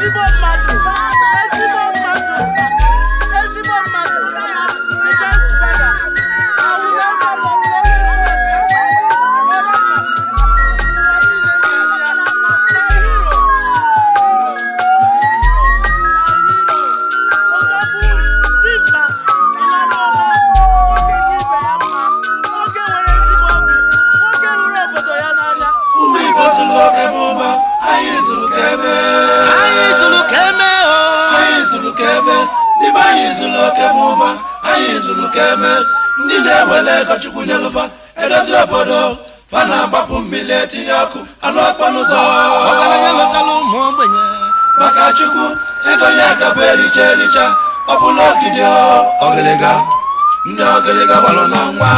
Ezigbo mmadụ, ezigbo mmadụ, ezigbo mmadụ, the best father. I will never love, always love you forever. My hero, my hero, odogwu, dimkpa, ịlarụọla, nwoke ka ibe ya mma, nwoke nwere ezigbo obi, nwoke hụrụ obodo ya n'anya. Ụmụ Igbo zụrụ oke m ụma, anyị zụrụ ka eme. Anyị zụrụ ka eme o. Anyị zụrụ ka eme. Ndị be anyị zụrụ oke m ụma, anyị zụrụ ka eme. Ndị na-ewele ego Chukwu nyelụfa edozi obodo fa, na-agbapụ mmiri, etinye ọkụ, alụ okporo ụzọ. Ọgaranya lọtara ụmụ ogbenye. Maka Chukwu, ego ya gabụ ericha ericha, ọ bụla ogidi o, ọgịlịga, ndị ọgịlịga gbalụ na nwa.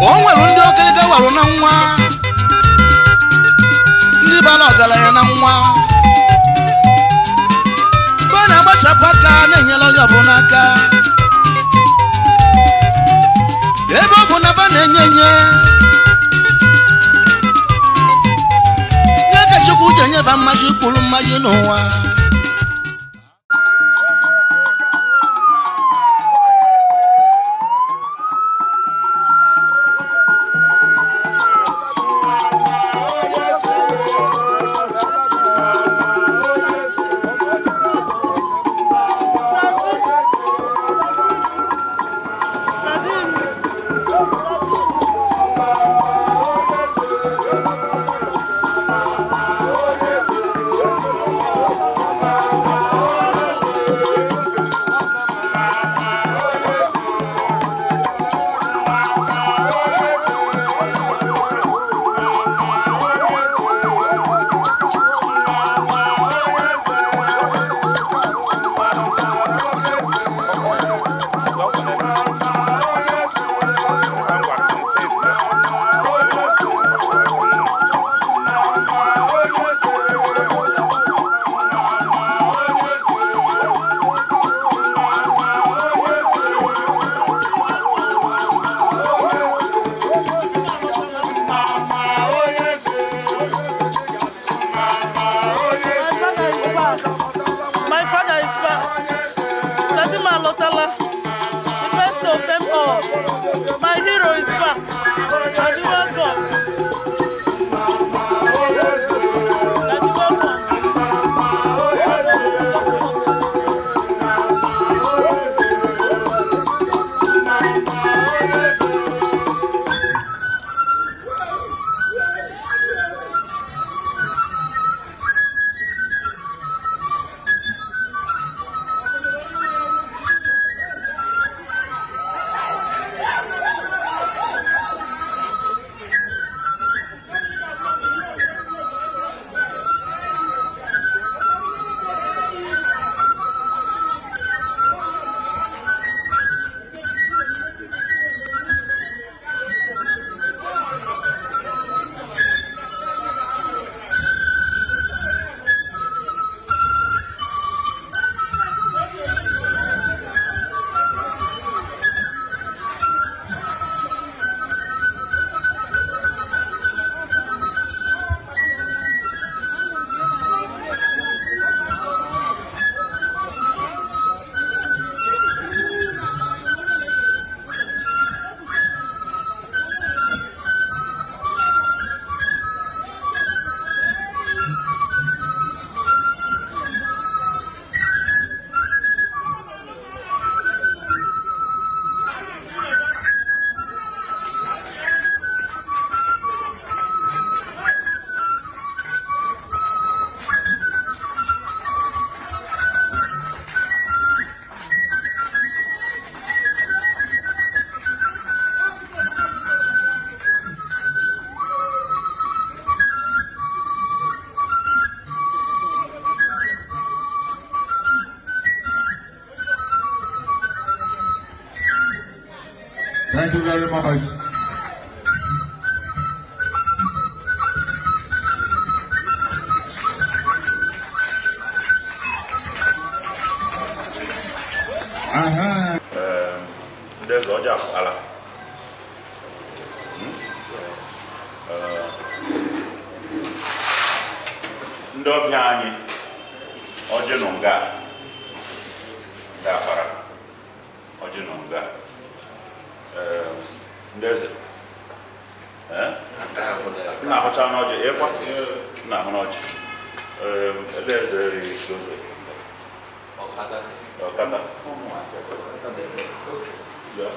O nwere ndị ọgịlịga warụ na nwa, ndị bara ọgaranya na nwa, mgbe ọ na-agbasapụ aka na-enyere onye ọbụla aka, ebe ọ bụ na ba na-enye enye nye ka Chukwu ji enyeba mmaji kwuru mmaji n'ụwa. Daddy. My father is back. My father is back. Daddy m alọtala, the best of them all. My hero is back. Daddy, welcome. Daddy, welcome. Thank you very much. Aha. Ndị eze ọjọọ apụtala. Ndị ọbịa anyị, ọjị nọ nga ndị Afara, ọjị nọ nga. Ndị eze, m na-ahụcha n'ọjị ịkwa m na-ahụ n'ọjị. Ele eze ri closest? Ọkada. Yeah.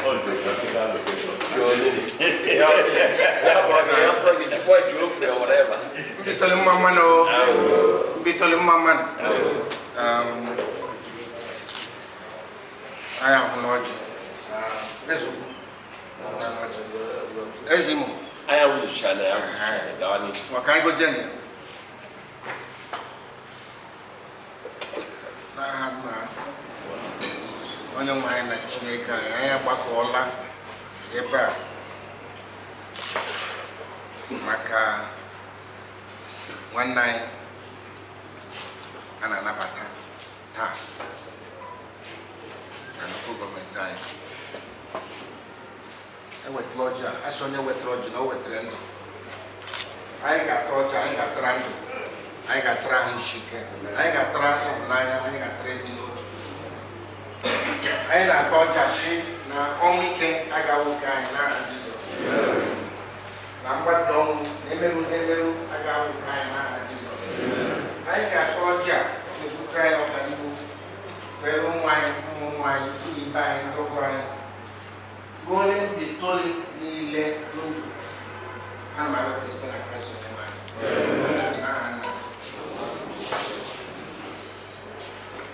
Oh, geographical location. Mbitoli mma mmanụ o. Mbitoli mma mmanụ. Anyị ahụ n'ọjị. Ezugbo. Ahụ n'ọjị. Eze Imo. Maka anyị gozie na ya. N'aha Nna, onye nwe anyị na Chineke anyị, anyị agbakọọla ebe a maka nwanne anyị a na-anabata taa na local government anyị. Ewetara ọjị a, asị onye wetara ọjị na o wetara ndụ. Anyị ga-ata ọjị, anyị ga-atara ndụ, anyị ga-atara ahụ isi ike, anyị ga-atara ịhụnanya, anyị ga-atara ịdị n'otu. Anyị na-ata ọjị achị na ọnwụ ike agaghị nke anyị n'aha Jizọs, na mgbada ọnwụ na emerụ emerụ agaghị nke anyị n'aha Jizọs. Anyị ga-ata ọjị a, ọ ga-ebutere anyị ọganihu, kwere ụmụ anyị, ụmụ ụmụ anyị, ndị ibe anyị, ndị ọgọ anyị, ruo onye mbitoli niile ndụ. Ana m arịọ ka site na Kraịst Onyenwe anyị. N'aha Nna.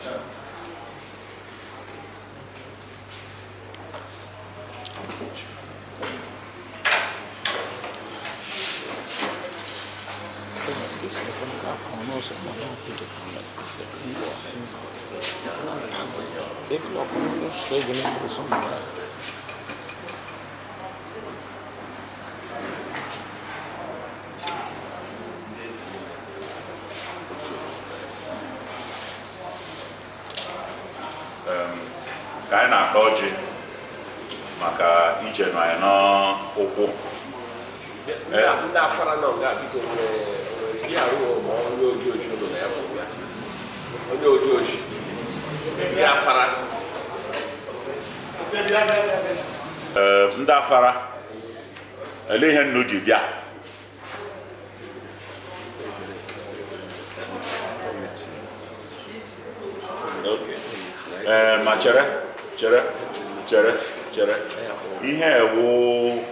Chao. Ka anyị na-ata ọjị maka ije nọ anyị n'ụkwụ. Ndị Afara nọ nga, biko, nwere nwere arụ ma onye oji oji ụlọ na ya bụ ya onye oji oji ndị Afara. Ee, ndị Afara, ele ihe nnu ji bịa? Okay. Ee, ma chere, chere, chere, chere. Ihe ewu,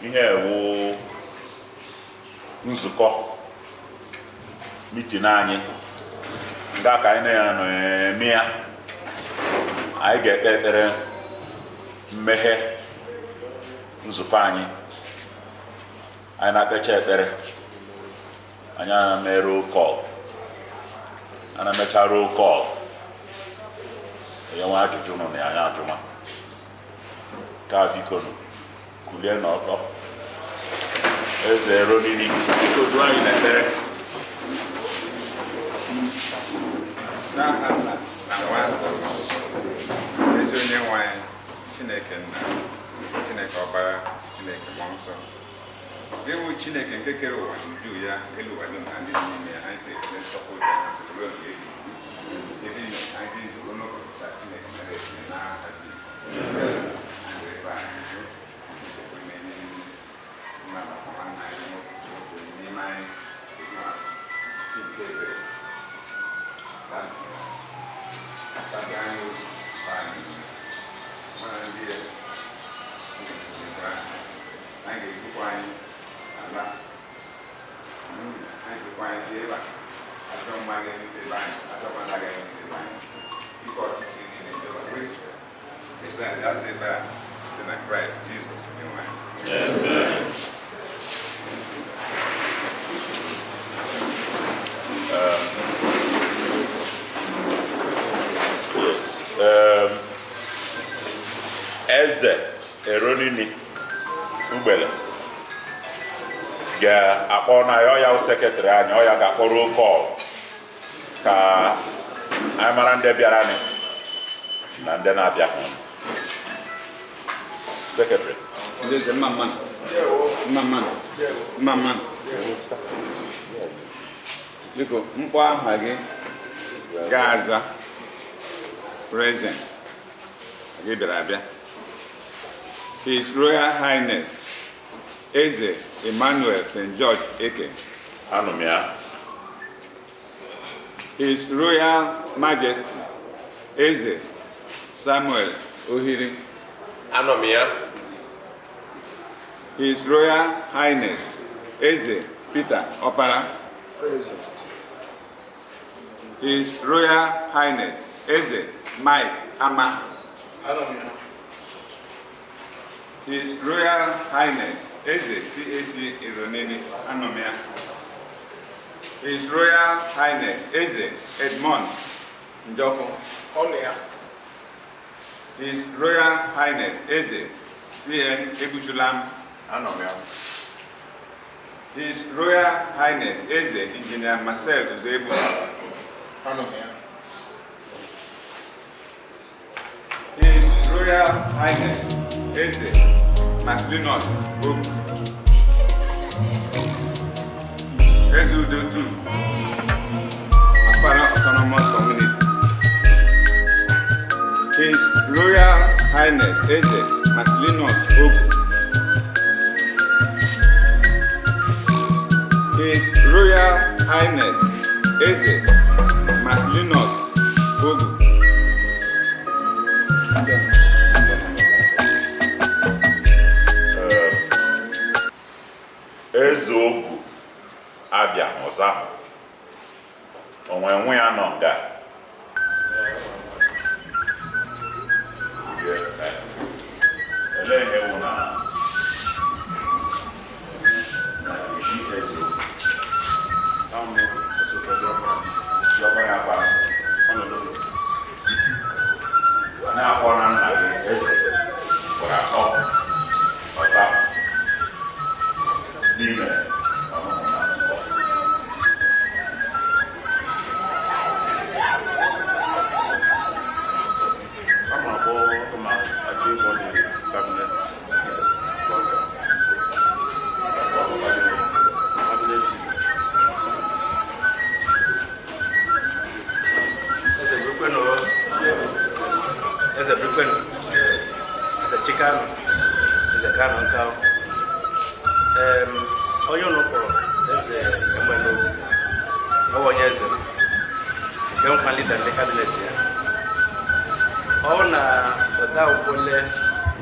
ihe ewu nzukọ meeting anyị ndị aka anyị na-anọ eme ya. Anyị ga-ekpe ekpere mmeghe nzukọ anyị. Anyị na-akpecha ekpere, anyị na-eme roll call. A na-emecha roll call, onye nwe ajụjụ nọ na ya, anyị ajụma ka biko nụ kulie n'ọtọ. Eze Ronini, biko duo anyị n'ekpere. N'aha Nna na Nwa na Mmụọ Nsọ. Ezi onye nwe anyị, Chineke Nna, Chineke Ọkpara, Chineke Mmụọ Nsọ, gị bụ Chineke nke kere ụwa n'uju ya, elu ụwa dum na ndị dị n'ime ya, anyị si ekele, nsọpụrụ ya ruo mgbe ebighị ebi. Ebe ị nọ, anyị dị ruo n'ụbọchị taa. Chineke nara ekele n'aha Jizọs. Anyị were ebe anyị nso, na-enye nna na nwanne anyị nwoke n'ime anyị ugbu a, chi nke ebere. Tabi anyị obi, gbaa anyị ume. Mana ndị a, Chineke ga-ekwe anyị. Anyị ga-ebukwa anyị ala. Anyị ga-ebukwa anyị jee ebe a. Ajọ mma ga-erute ebe anyị, ajọ mmadụ agaghị erute ebe anyị. Ike ọchịchị niile ndị ọbụla wezụga. Esi na ndị ebe a site na Kraịst Jizọs Onyenwe anyị. Yes. Eze Eronini Ugbele. Ga-akpọ na ya, ọ ya secretary anyị, ọ ya ga-akpọ roll call ka anyị mara ndị bịara anyị na ndị na-abịa. Secretary. Ndị eze, mma mma, mma mma, mma mma. Biko, mkpọ aha gị ga-aza present. Gị bịara abịa. His Royal Highness Eze Emmanuel St. George Eke. Anụ m ya. His Royal Majesty Eze Samuel Ohiri. Anọ m ya. His Royal Highness Eze Peter Opara. His Royal Highness Eze Mike Ama. His Royal Highness Eze CAC Ironini. Anọ m ya. His Royal Highness Eze Edmond Njoku. His Royal Highness Eze CN Ebuchulam. Anọ m ya. His Royal Highness Eze Engineer Marcel Uzebu. Anọ m ya. His Royal Highness Eze Marcelinus Ogu. Eze Udo II, Afara Autonomous Community. His Royal Highness Eze Marcelinus Ogu. His Royal Highness Eze Marcelinus Ogu. Eze Ogu abịa ọzọ ahụ onwe nwe ya nọ nga. Olee ihe wụ na eji eze Ogu? Diọkpara ya kwara na-akpọ na nna gị eze kwara atọ ọzọ ahụ n'ime ọnụnụ na nzukọ. I'm about ma achọ ịkpọ the cabinet council. Cabinet. Eze Brukwenu, Eze Brukwenu, Eze Chikano, Eze Kano Nkao. Onye unu kpọrọ Eze Enwenogu, ọ bụ onye eze m, nke nkwa leader ndị cabinet ya. Ọ na ode akwụkwọ ole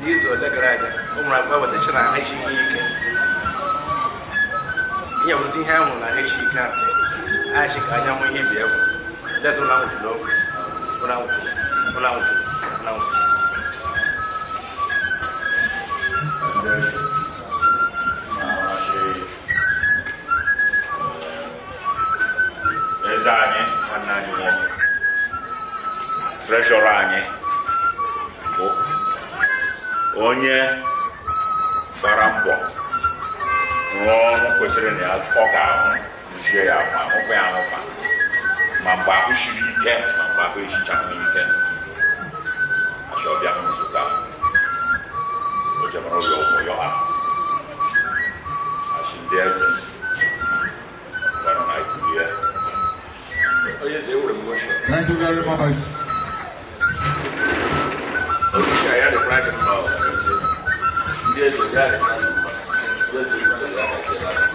n'izu ole gara aga, o nwere agwa wetachi na ha isi ihe ike. Ihe bụzi ihe ahụ na ha isi ike ahụ, ha chi ka anya hụ ihe ibi egwu. Ndị eze ụlọ anwụchiri ọgwụ, ụlọ anwụchiri, ụlọ anwụchiri, ụlọ anwụchiri. Ndị eze na-achị, eze anyị, nwanne anyị nwoke, treasurer anyị, bụ onye gbara mbọ rụọ ọrụ kwesịrị na ya ọ ga-ahụ njie ya ma ahụkwa ya ahụkwa, ma mgbe ahụ siri ike ma mgbe ahụ esichaghị ike. Achọ ọbịa hụ nzukọ a, o jemara ụlọ ụmụ ya ha achị ndị eze gwara na ikulie. Onye eze, enwere m motion. Thank you very much. Onye isi anyị adịkwara gị mma o, eze. Ndị eze ya adịkwara gị mma. Ndị eze ya adịkwara gị.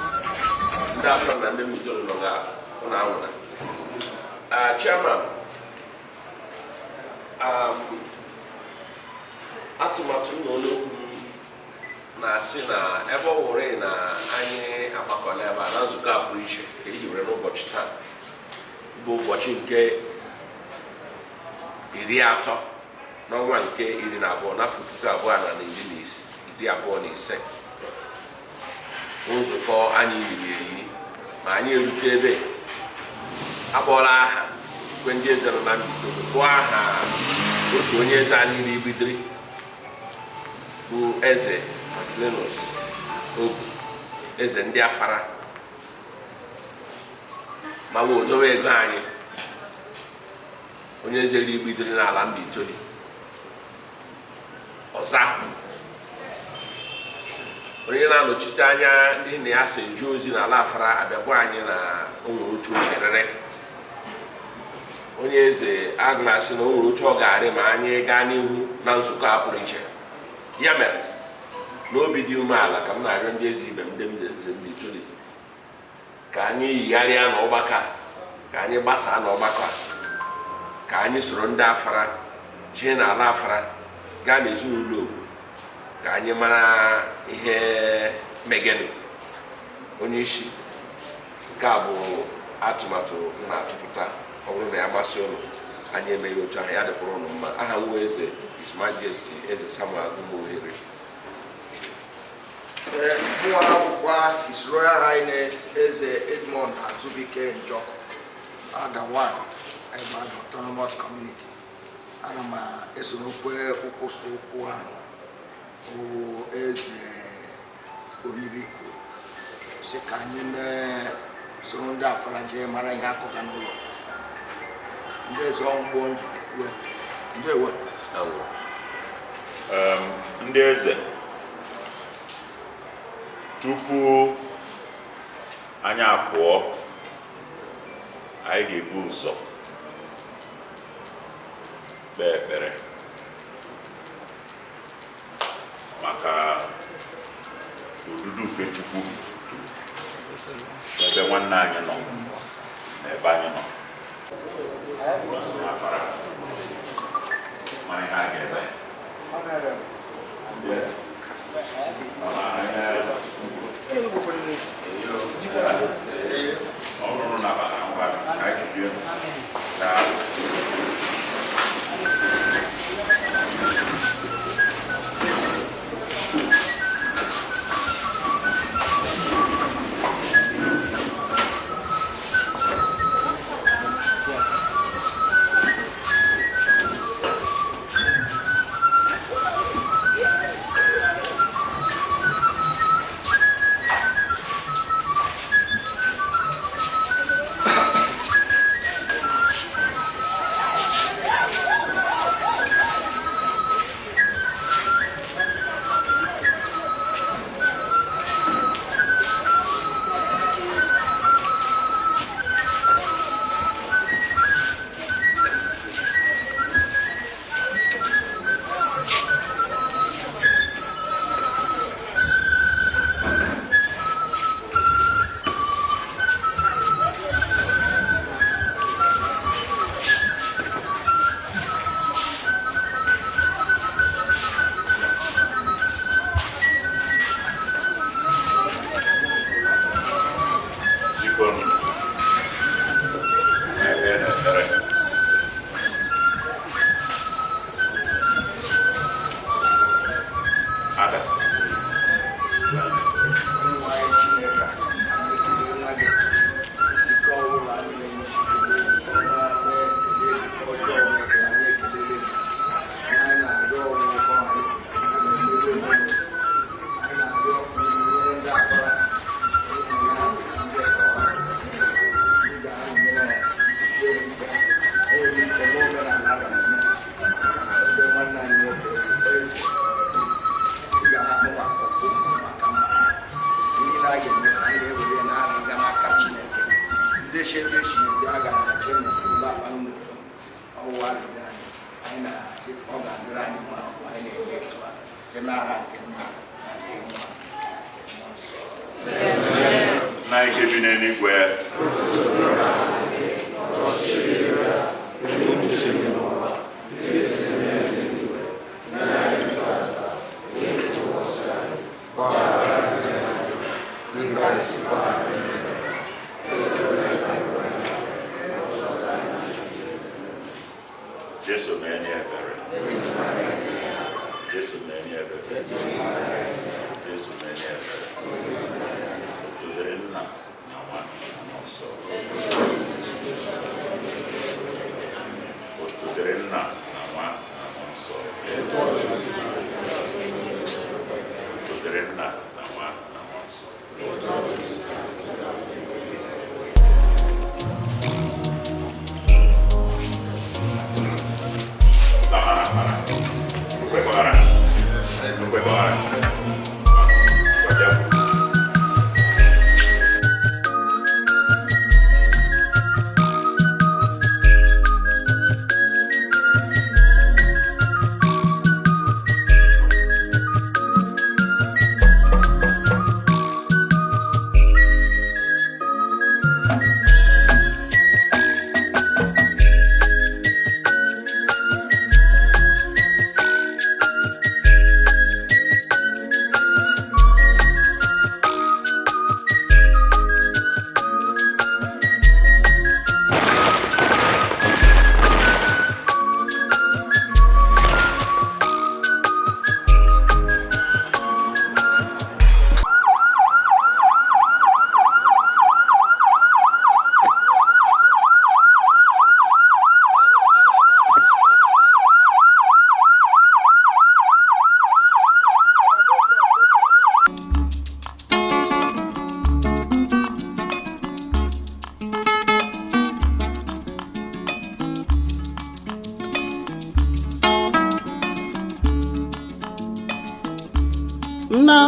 Ndị afọ na ndị mmiri nọ ga ụnụ anwụna. Ah, chairman, atụmatụ m na ụlọokwu m na-asị na ebe ọ wụrụ na anyị agbakọla ebe a na nzukọ a pụrụ iche ka e hiwere n'ụbọchị taa, bụ ụbọchị nke 30 n'ọnwa nke 12 n'afọ 2025, nzukọ anyị yiri eyi ma anyị erute ebe akpọrọ aha nzukọ ndị eze nọ na Mbaitoli, kpọọ aha otu onye eze anyị ribidiri, bụ Eze Marcelinus Ogu. Eze ndị Afara ma wee odowe ego anyị, onye eze ri bidoro n'ala Mbaitoli ọza, onye na-anọchite anya ndị na ya so eje ozi n'ala Afara abịagwa anyị na o nwere otu o siriri. Onye eze agna sị na o nwere otu ọ ga-arị ma anyị gaa n'ihu na nzukọ a pụrụ iche. Ya mere, n'obi dị umeala ka m na-arịọ ndị eze ibe m, ndị eze Mbaitoli, ka anyị yigharịa n'ọgbakọ a, ka anyị gbasaa n'ọgbakọ a, ka anyị soro ndị Afara jee n'ala Afara, gaa n'ezinụlọ Ogwu, ka anyị mara ihe megenu. Onye isi, nke a bụ atụmatụ m na-atụpụta. Ọ bụrụ na ya masị ụnụ, anyị emeghị otu ahụ, ya dịkwara ụnụ mma. Aha nwa eze, His Majesty Eze Samuel Agụmohere. Mụnwa bụkwa His Royal Highness Eze Edmond Azubike Njọkụ, Agawan Egbado Autonomous Community. Ana m esorokwe ụkwụsị ụkwụ ahụ bụ eze Oyirikwu si ka anyị mee, soro ndị Afara jee mara ihe akụga n'ụlọ ndị eze ọmgbọ njikwe. Ndewo. Ndị eze, tupu anyị apụọ, anyị ga-ebu ụzọ kpee ekpere maka odudu nke Chukwu n'ebe nwanne anyị nọ na ebe anyị nọ. Nọsụ n'Afara, mara ihe a ga-eme. Ndị eze, ọ na ọ bụrụ na ngwa, ka anyị bido ka biko ekpere na ekpere. Ada. Nwa anyị, Chineke, anyị ekelela gị. Isike ọbụla anyị na-enye Chineke ọma, na-ekele gị. Ọjọọ mere, anyị ekelele gị. Anyị na-arịọ ọgwụgwọ, anyị na-emere onwe anyị, na-arịọ ka ị nyere ndị Afara ịhụnanya ndị ọha ị ga-anyere ya enyi nke n'omenala a ga-eme ebe nwanne anyị nwoke eze ị ga-ahụ maka ọkpụkpụ maka mma ihe na a ga-emeta. Anyị ga-ewere ya n'aha ga n'aka Chineke. Ndị si ebe esi ndị a ga-ahachi n'ụlọ akpa n'udo ọwụwa arịrịọ anyị. Anyị na-asị ọ ga-adịrị anyị mma. Anyị na-eme etu a site n'aha nke Nna na nke Nwa na nke Mmụọ Nsọ. Nna anyị nke bi n'eluigwe. Jesu mee nye ebere. Jesu mee nye ebere. Jesu mee nye ebere. Tụdịrị Nna na Nwa na Mmụọ Nsọ. Otudịrị Nna na Nwa na Mmụọ Nsọ. Otudịrị Nna na Nwa na Mmụọ Nsọ.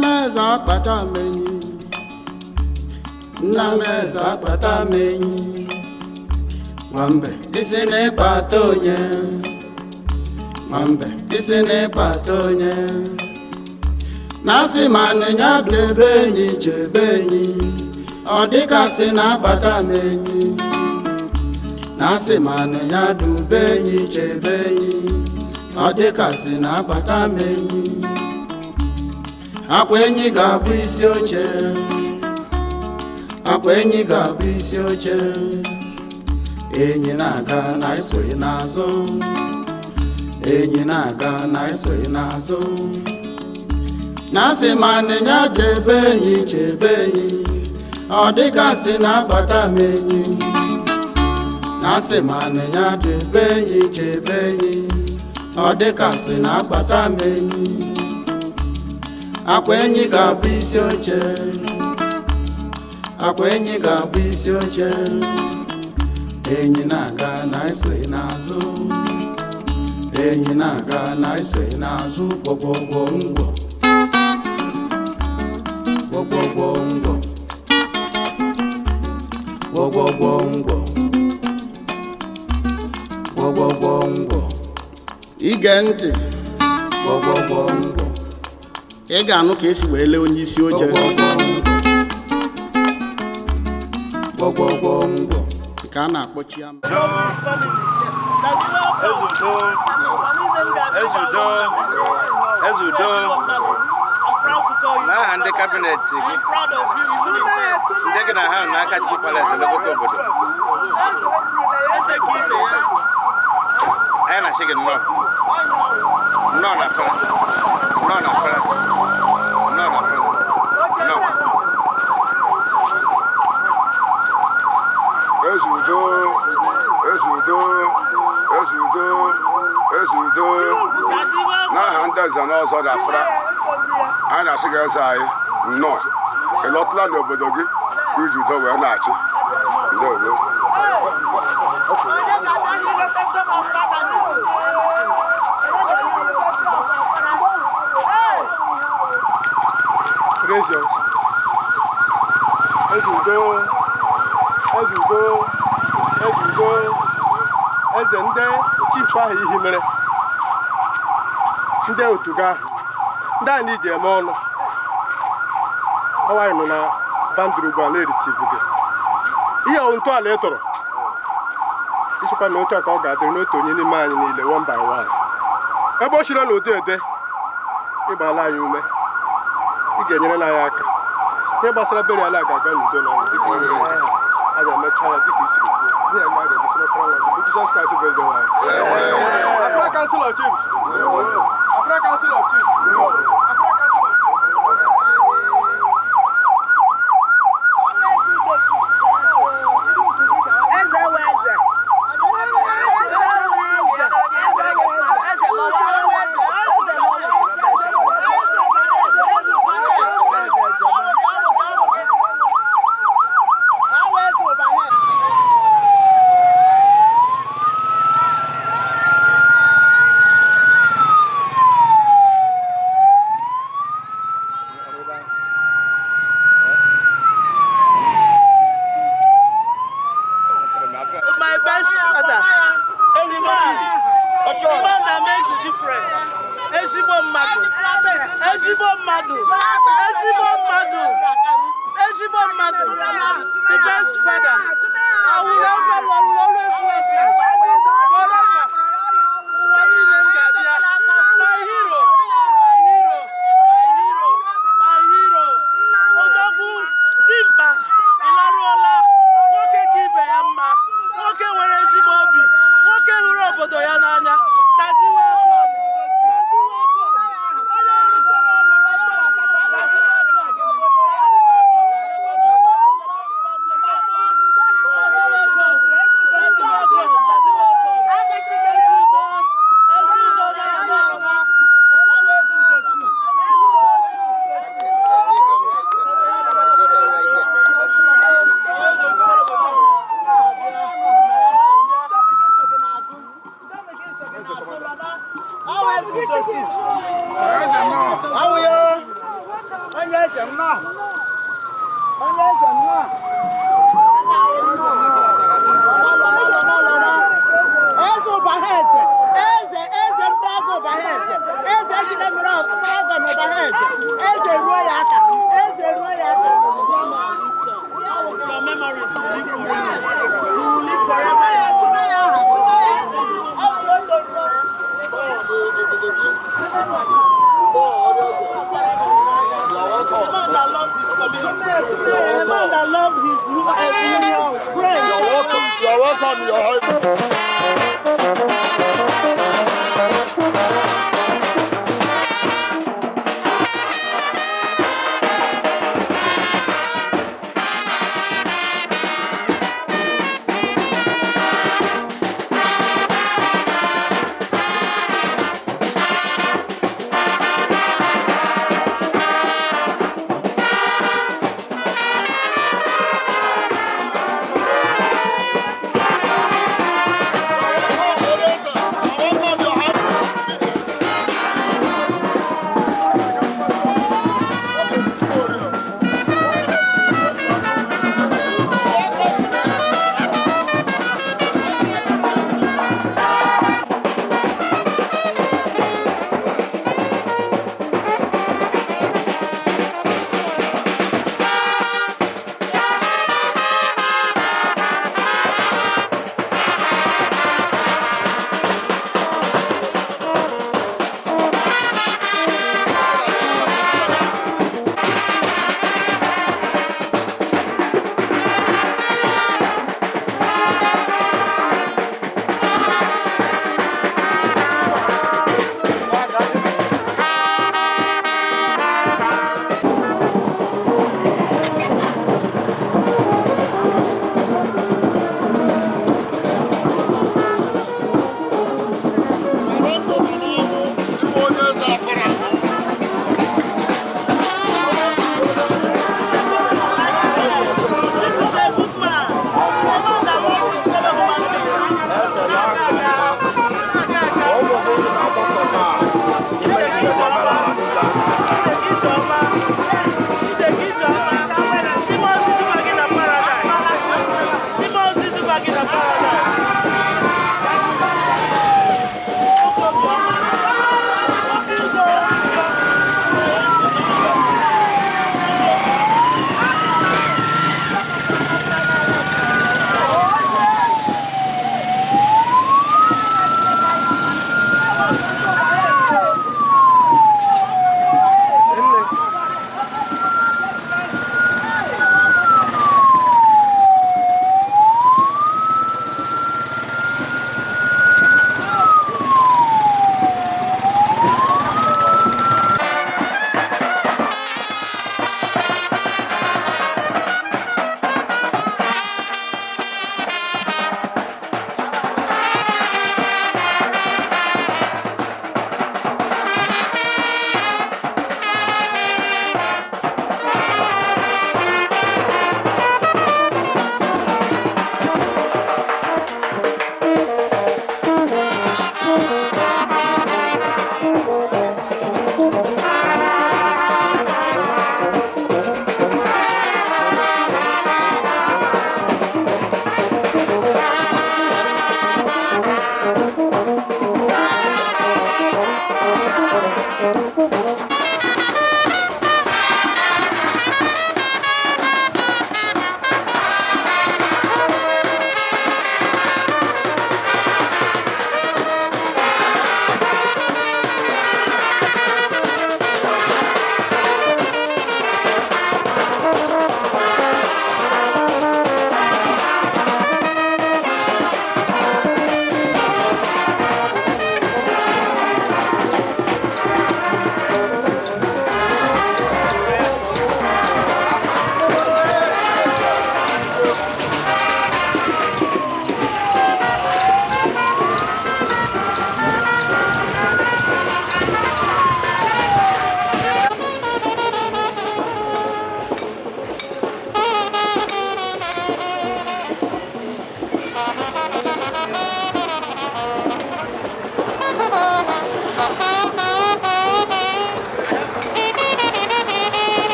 m eze akpata m enyi. Nna m eze akpata m enyi. Nwambe isi na-ịkpata onye. Nwambe isi na-ịkpata onye. Na-asị ma nịnya debe enyi chebe enyi. Ọ dịgasị na-akpata m enyi. Na-asị ma nịnya dube enyi chebe enyi. Ọ dịgasị na-akpata m enyi. Akwa enyi ga-abụ isi oche. Akwa enyi ga-abụ isi oche. Enyi na-aga na esoghị n'azụ. Enyi na-aga na esoghị n'azụ. Na-asị ma nịnya chebe enyi chebe enyi. Ọ dịgasị na-abata m enyi. Na-asị ma nịnya chebe enyi chebe enyi. Ọ dịgasị na-akpata m enyi. Akwa enyi ga-abụ isi oche. Akwa enyi ga-abụ isi oche. Enyi na-aga na esoghị n'azụ. Enyi na-aga na esoghị n'azụ. Gwọgwọgwọ ngwọ. Gwọgwọgwọ ngwọ. Gwọgwọgwọ ngwọ. Gwọgwọgwọ ngwọ. Ige ntị. Gwọgwọgwọ ngwọ. Ị ga-anụ ka esi wee lee onye isi oche. Gwọgwọgwọ ngwọ. Nke a na-akpọ chiama. Eze udo, eze udo, n'aha ndị cabinet gị, ndị gị na ha nọ n'aka Chukwu Palace elekọta obodo, anyị na-asị gị nnọọ, nnọọ na fara, nnọọ na fara, nnọọ na fara, nnọọ. Eze udo, eze udo, eze udo, eze udo. N'aha ndị nze na ọzọ na afra, anyị na-asị gị eze anyị nnọọ. Ị lọtala n'obodo gị iji udo wee na-achị. Ndewo. Gracious. Eze udo, eze udo, eze udo, eze ndị chief ahụ ihi mere, ndị otu gị ahụ, ndị anyị ji eme ọnụ. Ọwa anyị nọ na bandụrụ ugbu a na-erisivu gị. Ihe ọ ntọala ị tọrọ, ịchịkwa na otu a ka ọ ga-adịrị n'otu onye n'ime anyị niile one by one. Ebe o shiro na ụdị ede, ịgbala anyị ume. Ị ga-enyere anyị aka. Ihe gbasara burial a ga-aga n'udo na ọṅụ dịka i kwuru. A ga-emecha ya dịka i siri kwuo. Ihe a ga-egosi n'ọkpara nwa gị bụ Jizọs Kraịst bụ eze nwanyị. Afra Council of Chiefs. Afra Council of Chiefs. Afra Council of Eze wee eze. Eze wee eze. Eze wee eze. Eze My best father, the man that makes the difference. Ezigbo mmadụ, ezigbo mmadụ, ezigbo mmadụ, ezigbo mmadụ, the best father. I will never, I will always love you forever. Ụwa niile m ga-abịa. My hero, my hero, my hero, my hero. Odogwu dimkpa, ị larụọla. Nwoke ka ibe ya mma, nwoke nwere ezigbo obi, nwoke hụrụ obodo ya n'anya. Daddy, welcome. Daddy, welcome. Onye rụchara ọrụ lọta. Daddy, welcome. Daddy, welcome. Onye eze nnọọ. Onye eze nnọọ. Eze ụbaha eze. Eze eze mkpọrọgwụ ụbaha eze. Eze ejide mkpọrọgwụ na ụbaha eze. Eze ruo ya aka. Eze ruo ya aka. Your memories will live forever. You will live forever. The man that loved his community. The man that loved his friends. You're welcome. You're welcome. You're Onye eze.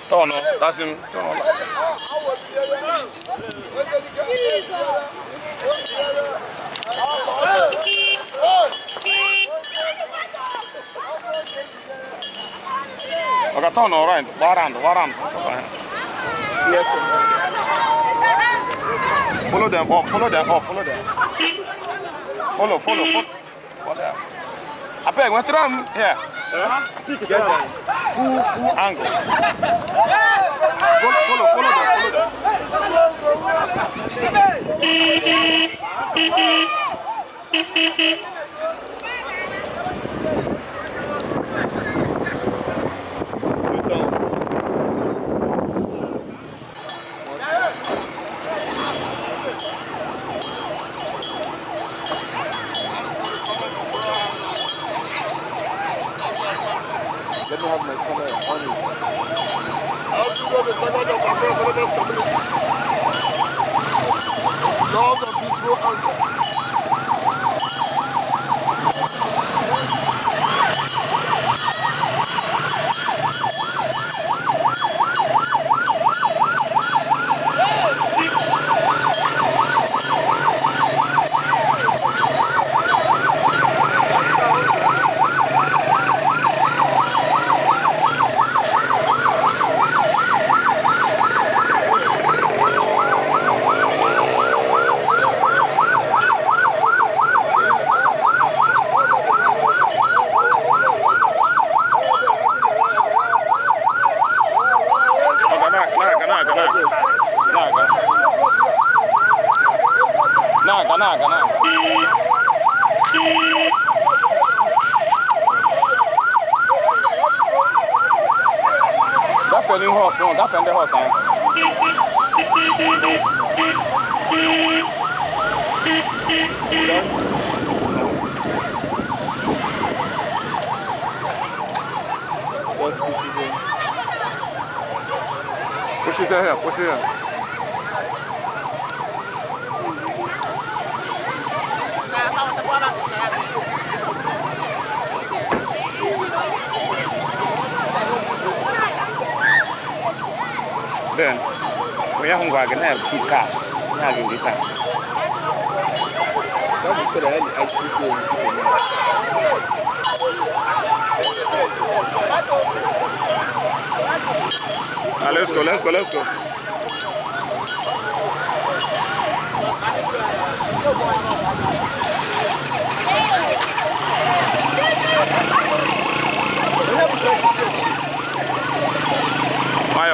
Turn on. That's him. Turn on. Okay, turn on right. One round. Follow them up. Follow them. Follow. Follow. I beg, went them here. Get them. Full angle. Follow them. Let me have my camera on it. Also got the second of Accra Autonomous Community. Love and peaceful answer. Naga. That's a new horse, no, that's a new horse. Push it here, push it here. Then we have to have two cars. We have to car. Let's go, let's go, let's go. Why?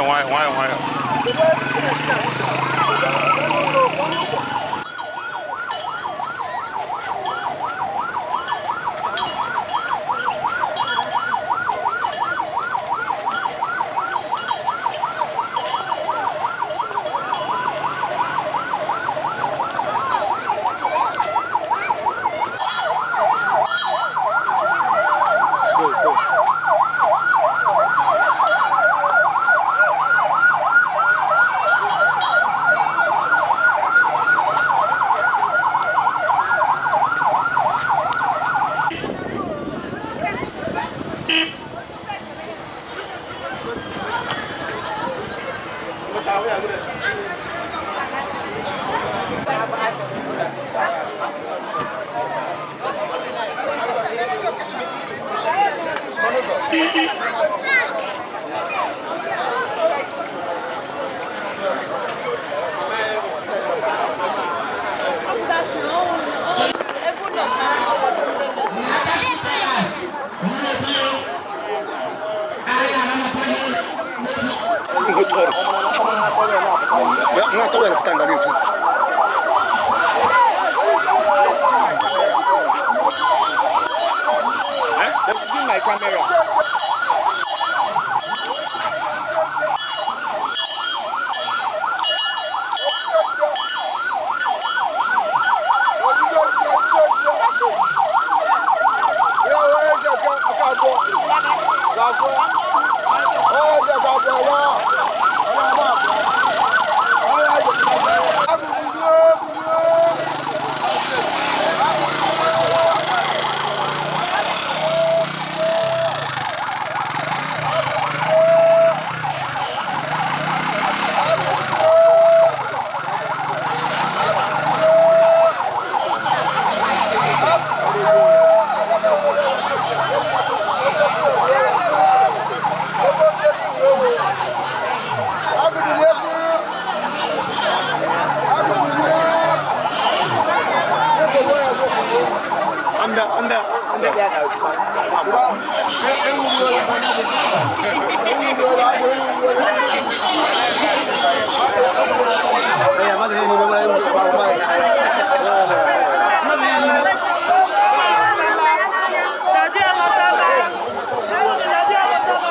My camera. Daddy alọtala. Daddy alọtala.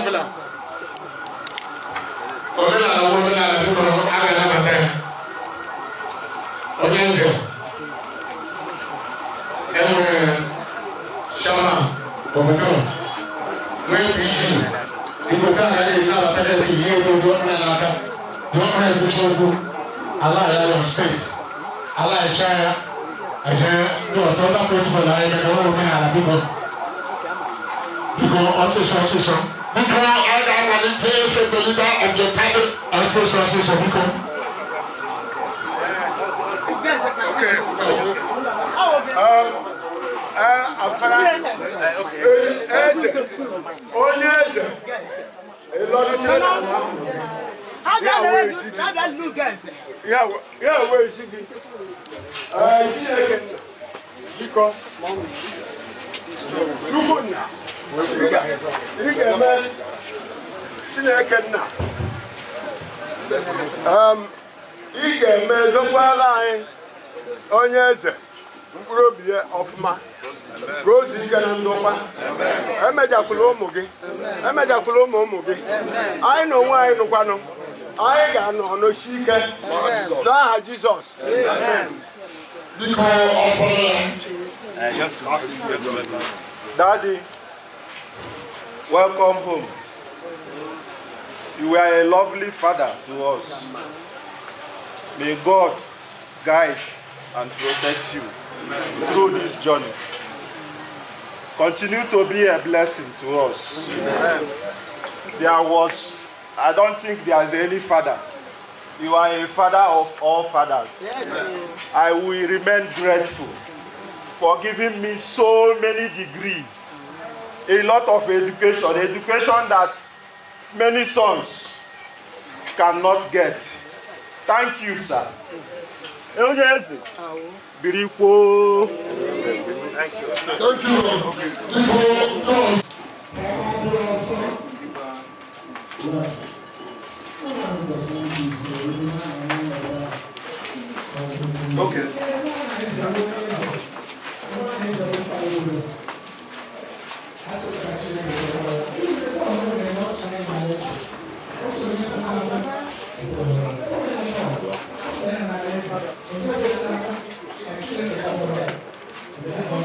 Ọbụla omenala bụ omenala, biko, a ga-anabata ya. Onye eze, enwere chairman obodo, nwee PG, biko, ka a ga-anabata ya. Ihe ego dị ọkpara n'aka dị ọkpara ekwuchi okwu ala ya Lagos State ala echa ya eje ndị ọzọ ndị protocol anyị maka ọrụ omenala. Biko, biko, ọsịsọ, ọsịsọ. Biko, a ga-amalite from the leader of the party. Ọsịsọ, ọsịsọ, biko. Okay. Afara eze, onye eze, ịlọdụtere n'ala ahụ. Ya wee isi gị. Chineke nna, biko, Chukwu nna, ị ga-eme Chineke nna. Ị ga-eme dokwara anyị onye eze mkpụrụ obi ya ọfụma, ka o zuo ike na ndokwa. Emejakwula ụmụ gị, emejakwula ụmụ ụmụ gị. Anyị na onwe anyị nụkwanụ, anyị ga-anọ n'osi ike n'aha Jizọs. Biko, ọkpọrọ ya. Daddy, welcome home. You were a lovely father to us. May God guide and protect you through this journey. Continue to be a blessing to us. There was, I don't think there is any father. You are a father of all fathers. I will remain grateful for giving me so many degrees, a lot of education, education that many sons cannot get. Thank you, sir. Onye eze, birikwo. Thank you. Biko, nọọsụ. Okay.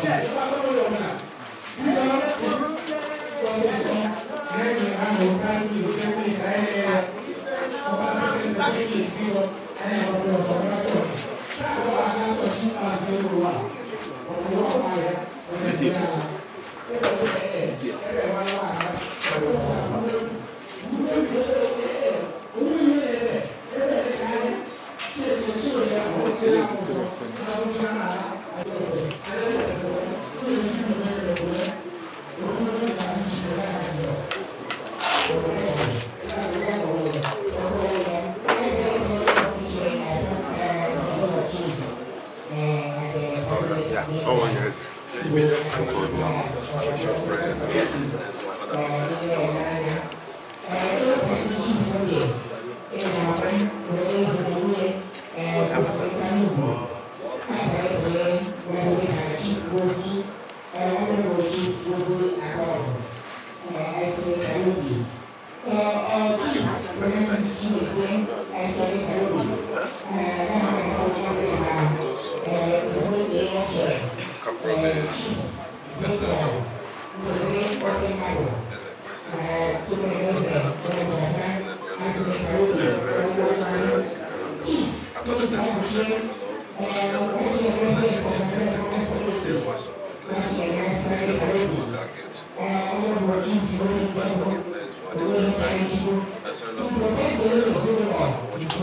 Yeah. Oh, yes. Short prayer.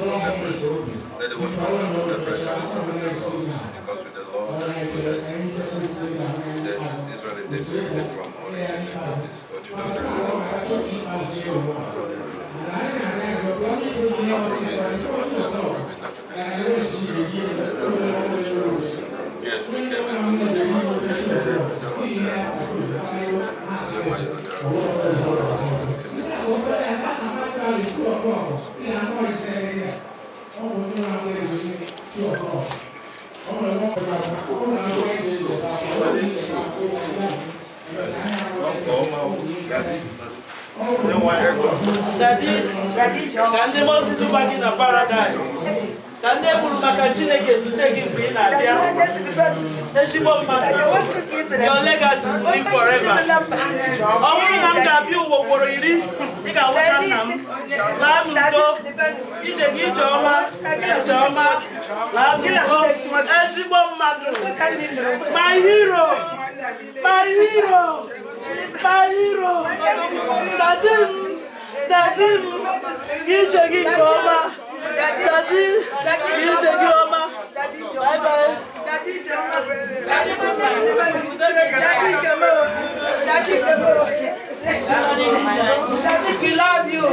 Let the watchman come to the bread because with the Lord there is goodness and mercy. Redemption, Israel is dead from all his iniquities. O to the Yes, we can. Daddy, ka ndị mmụọ ozi duba gị na paradaịs. Ka ndị egburu maka Chineke zute gị mgbe ị na-abịa. Ezigbo mmadụ, your legacy will live forever. Ọ bụrụ na m ga-abịa ụwa ugboro 10, ị ga-awụcha nna m. Laa n'udo, ije gị ije ọma, ije ọma, laa n'udo. Ezigbo mmadụ, my hero, my hero, my hero. Daddy m, daddy m, ije gị nke ọma. Daddy, ije gị ọma. Bye bye. We love you.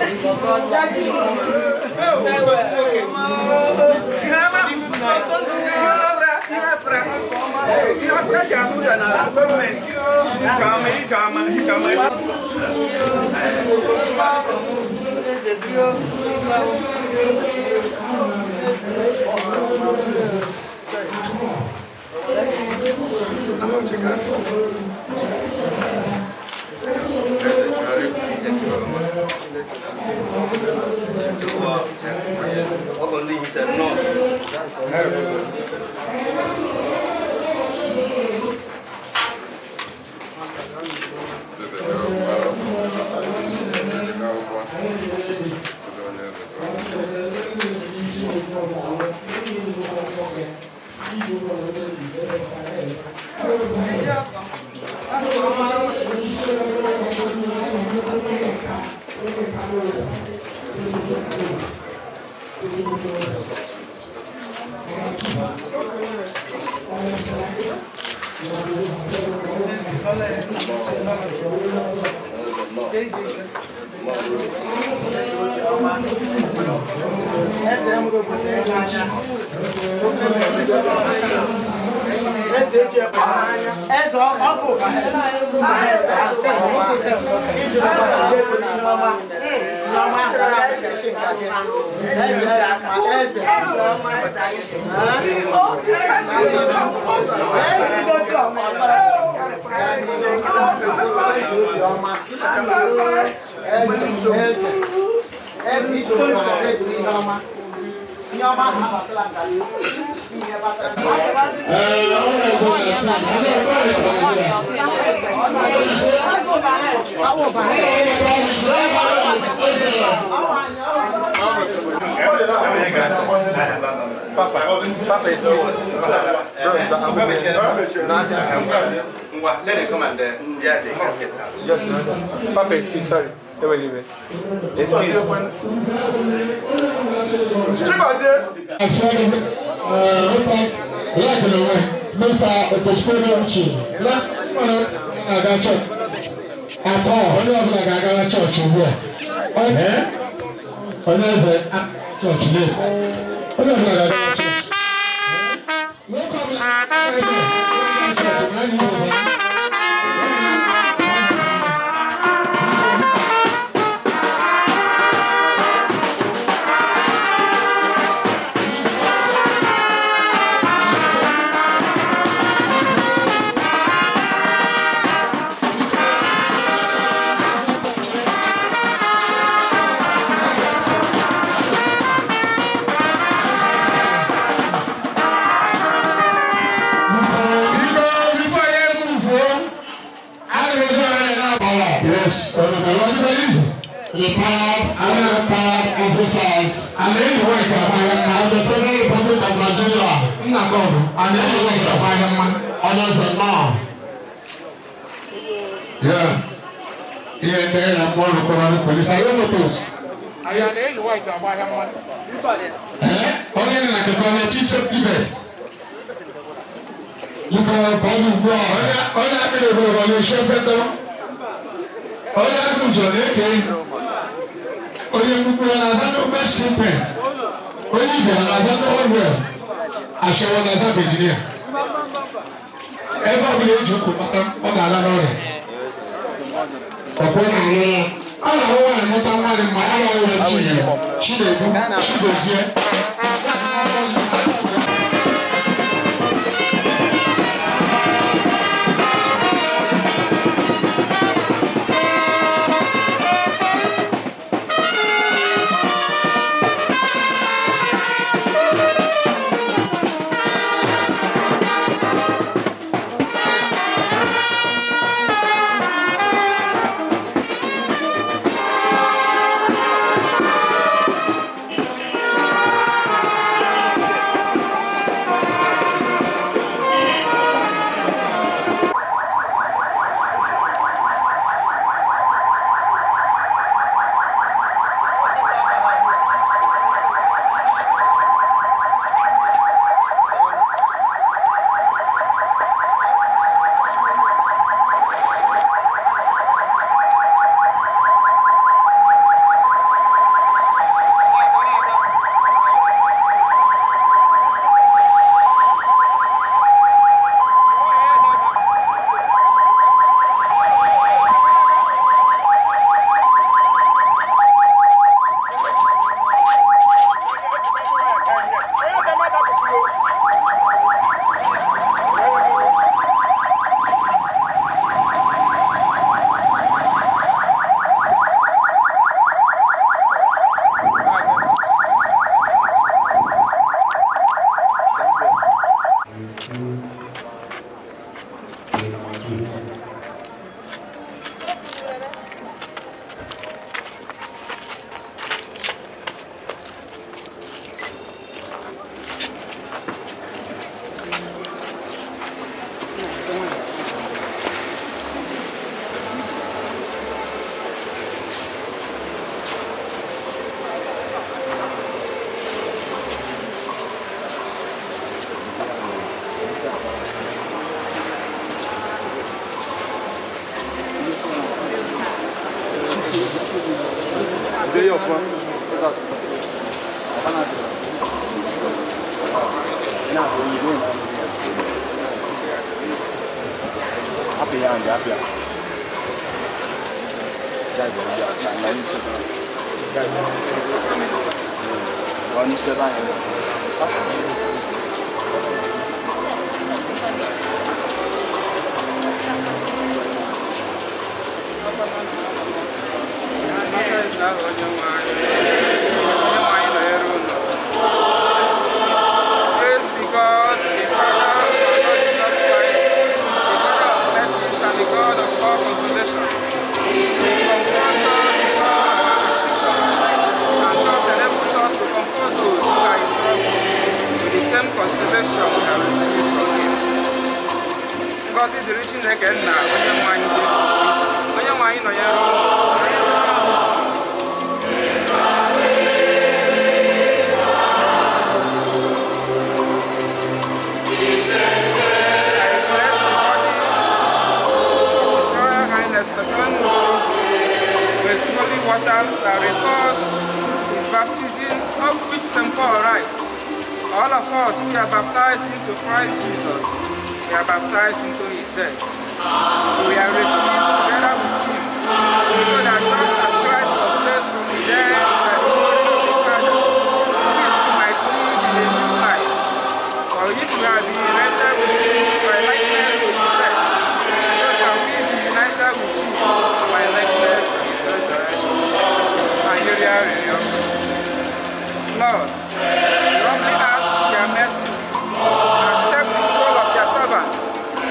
Ọgọ ndị hite nnọọ. Eze ọkụ Papa, Papa is over. Let him come and yeah, the casket out. Just, Papa, excuse, sorry. Excuse. Mr. Okechukwu na-aga chọọchị atọ onye ọbụla ga-agara chọọchị ugbu a. Onye eze chọọchị late. Onye ọbụla ga-agara chọọchị. Nwoke ọbụla ga-agara chọọchị. Yes, retired retired officers and the of the Federal Republic of Nigeria, and others and now. Yeah. Yeah, they are more required police. I don't know those. I am the white. Eh? Only like a chief safety belt. You can buy the onye akụ jọrọ eke onye nnukwu ya na-aza n'ogbe shipe onye ibe ya na-aza n'ogbe ashawo na-aza Virginia ebe ọbụla eji ụkwụ kpata ọ ga-ala n'ọrịa ọkwụ na-alụ ya a na-ahụ nwaanyị mụta nwaanyị ma a na-ahụ ya si ya Chinedu Chigozie. Bịa. Praise be God, the Father of our Lord Jesus Christ, the Father of mercies and the God of all consolation, who comforts us in all our afflictions, and thus enables us to comfort those who are in trouble with the same consolation we have received from Him. Ngọzi dịrị Chineke nna onye nwe anyị Jesu Kristi, onye nwe anyị nọnyere unu. I bless the body of His Royal Highness President Musu with holy water that recalls his baptism, of which St. Paul writes, all of us who are baptized into Christ Jesus, we are baptized into his death. We are received together with him, so that just as Christ was raised from the dead by the glory of the Father, we too might live in a new life. For if we have been united with him by likeness to his death, so shall we be united with him by likeness to his resurrection. Hallelujah, hallelujah. Lord, we humbly ask your mercy. Accept the soul of your servant,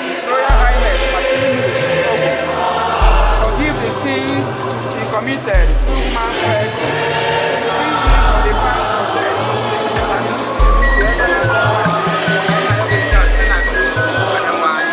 His Royal Highness Masinus Ogo. Forgive the sins he committed through man's hurt. Free him from the pangs of death, and lead him to everlasting life.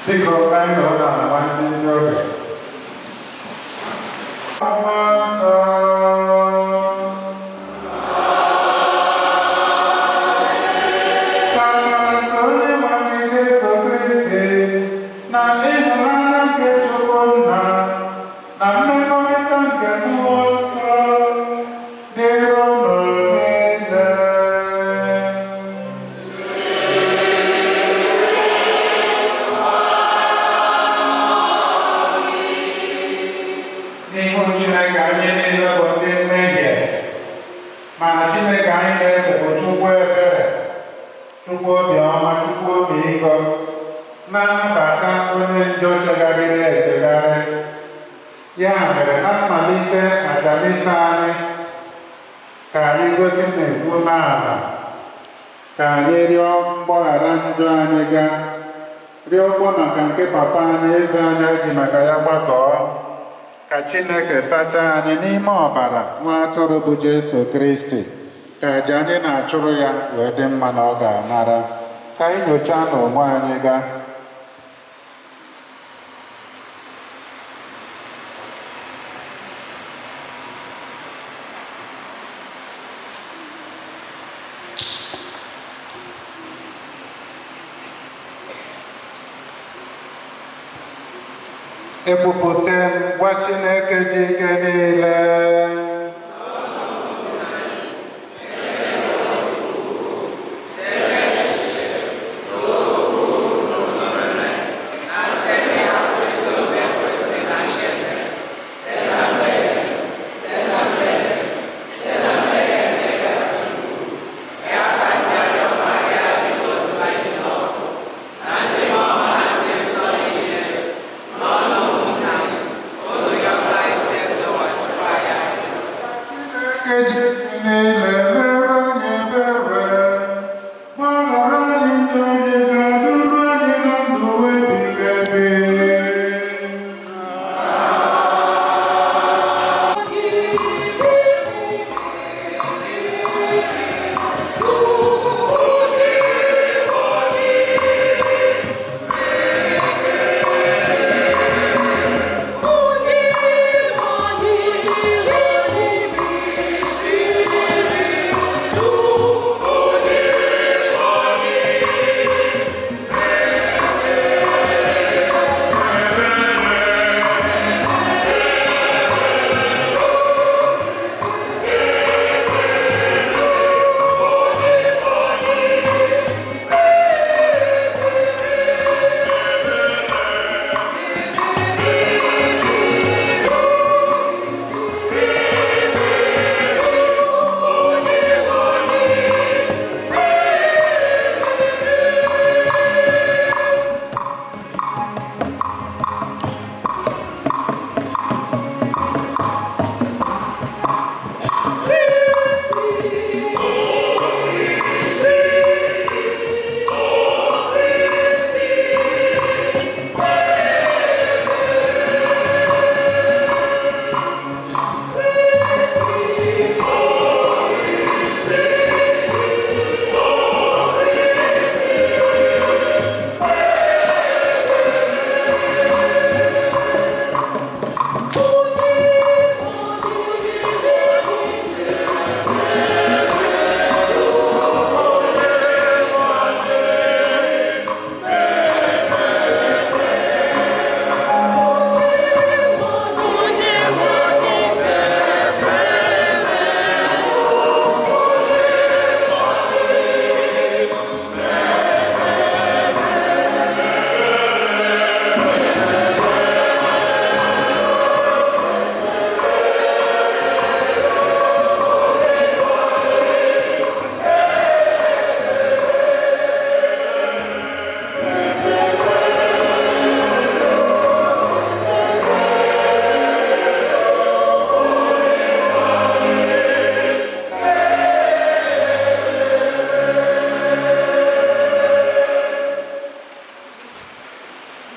Biko ka anyị nọrọ n'ala nwantịntị oge. Mmụọ nsọ. Ka amara nke Onyenwe anyị Jesu Kristi na ịhụnanya nke Chukwu Nna na mmekọrịta nke Mmụọ Nsọ dịrị unu niile. N'ihu Chineke anyị niile bụ ndị mmehie, mana Chineke anyị na-efe bụ Chukwu ebere, Chukwu obiọma, Chukwu obiiko, na-anabata onye njọ chegharịrị echegharị. Ya mere na mmalite aja misa anyị, ka anyị gosi na umeala, ka anyị rịọ mgbaghara njọ anyị gaa, rịọkwa maka nke papa anyị eze anyị ji maka ya gbakọọ. Ka Chineke sachaa anyị n'ime ọbara nwa atụrụ bụ Jesu Kristi, ka aja anyị na-achụrụ ya wee dị mma na ọ ga-anara. Ka anyị nyochaa n'onwe anyị gaa. Ekwupụta m gwa Chineke ji ike niile Chineke ji ike niile mere anyị ebere, gbaghara anyị njọ anyị ga-adụrụ anyị na ndụ ebighị ebi.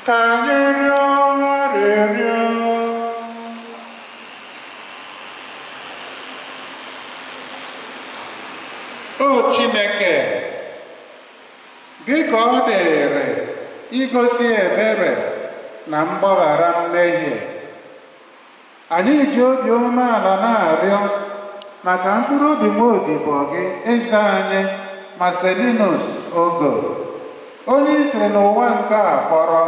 Ka anyị rịọ arịrịọ. O Chineke, gị ka ọ dịrị igosi ebere na mgbaghara mmehie. Anyị ji obi umeala na-arịọ maka mkpụrụ obi nwa odibo gị, eze anyị Marcelinus Ogo, onye i siri n'ụwa nke a kpọrọ.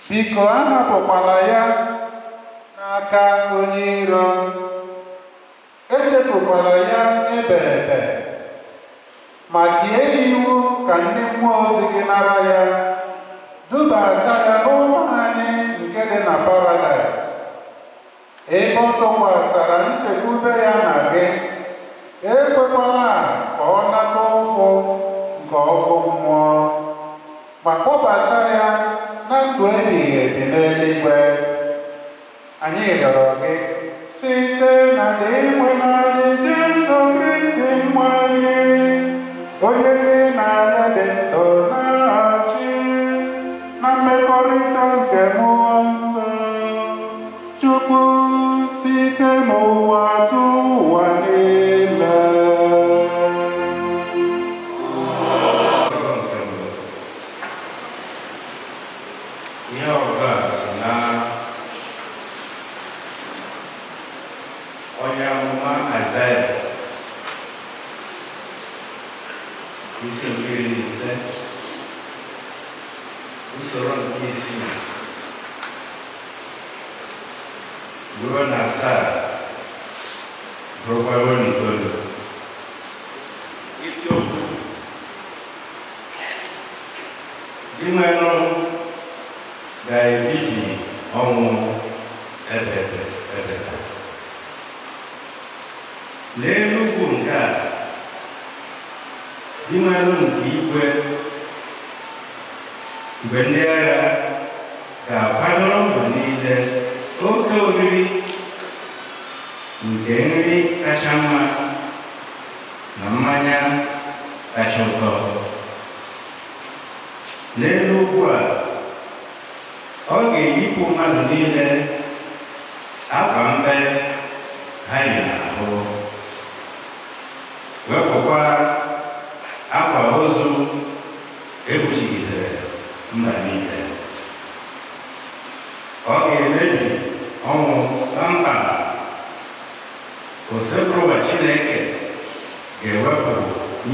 Biko ahapụkwala ya n'aka onye iro, echefukwala ya ebebe, ma tie ya iwu ka ndị mmụọ ozi gị nara ya, dubata ya n'ụlọ anyị nke dị na paradaịs, ebe ọ tụkwasara nchekwube ya na gị. Ekwekwala ka ọ nata ụfụ nke ọkụ mmụọ, ma kpọbata ya na ndụ ebighị ebi n'eluigwe. Anyị rịọrọ gị site na Dinwenụ Jesu Kristi nwa gị, onye gị na ya dị ndụ na-achị na mmekọrịta nke Mmụọ Nsọ, Chukwu site n'ụwa tụ ụwa niile. Onye amụma Aịzaya isi nke 50, usoro nke 6 ruo na 7, bụrụkwa ruo 9. Isiokwu: Dinwenụ ga-ebibi ọnwụ ebebe ebebe. N'elu ugwu nke a, Dinwenụ nke igwe mgbe ndị agha ga-akwadoro mba niile oke oriri nke nri kacha mma na mmanya kacha ụtọ. N'elu ugwu a, ọ ga-eyipụ mmadụ niile akwa mbe ha yi n'ahụ, wepụkwa akwa ozu ekpuchigidere mba niile. Ọ ga-emebi ọnwụ kpamkpam. Osebụrụwa Chineke ga-ewepụ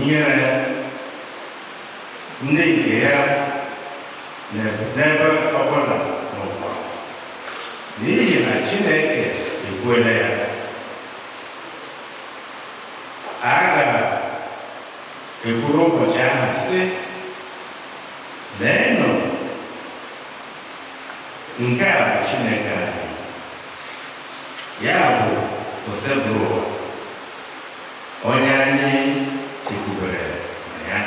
ihere ndị nke ya n'ebe ọbụla n'ụwa, n'ihi na Chineke ekwuola ya. A ga-ekwuru ụbọchị ahụ sị, leenụ, nke a bụ Chineke anyị, ya bụ Osebụrụwa, onye anyị chekwubere na ya,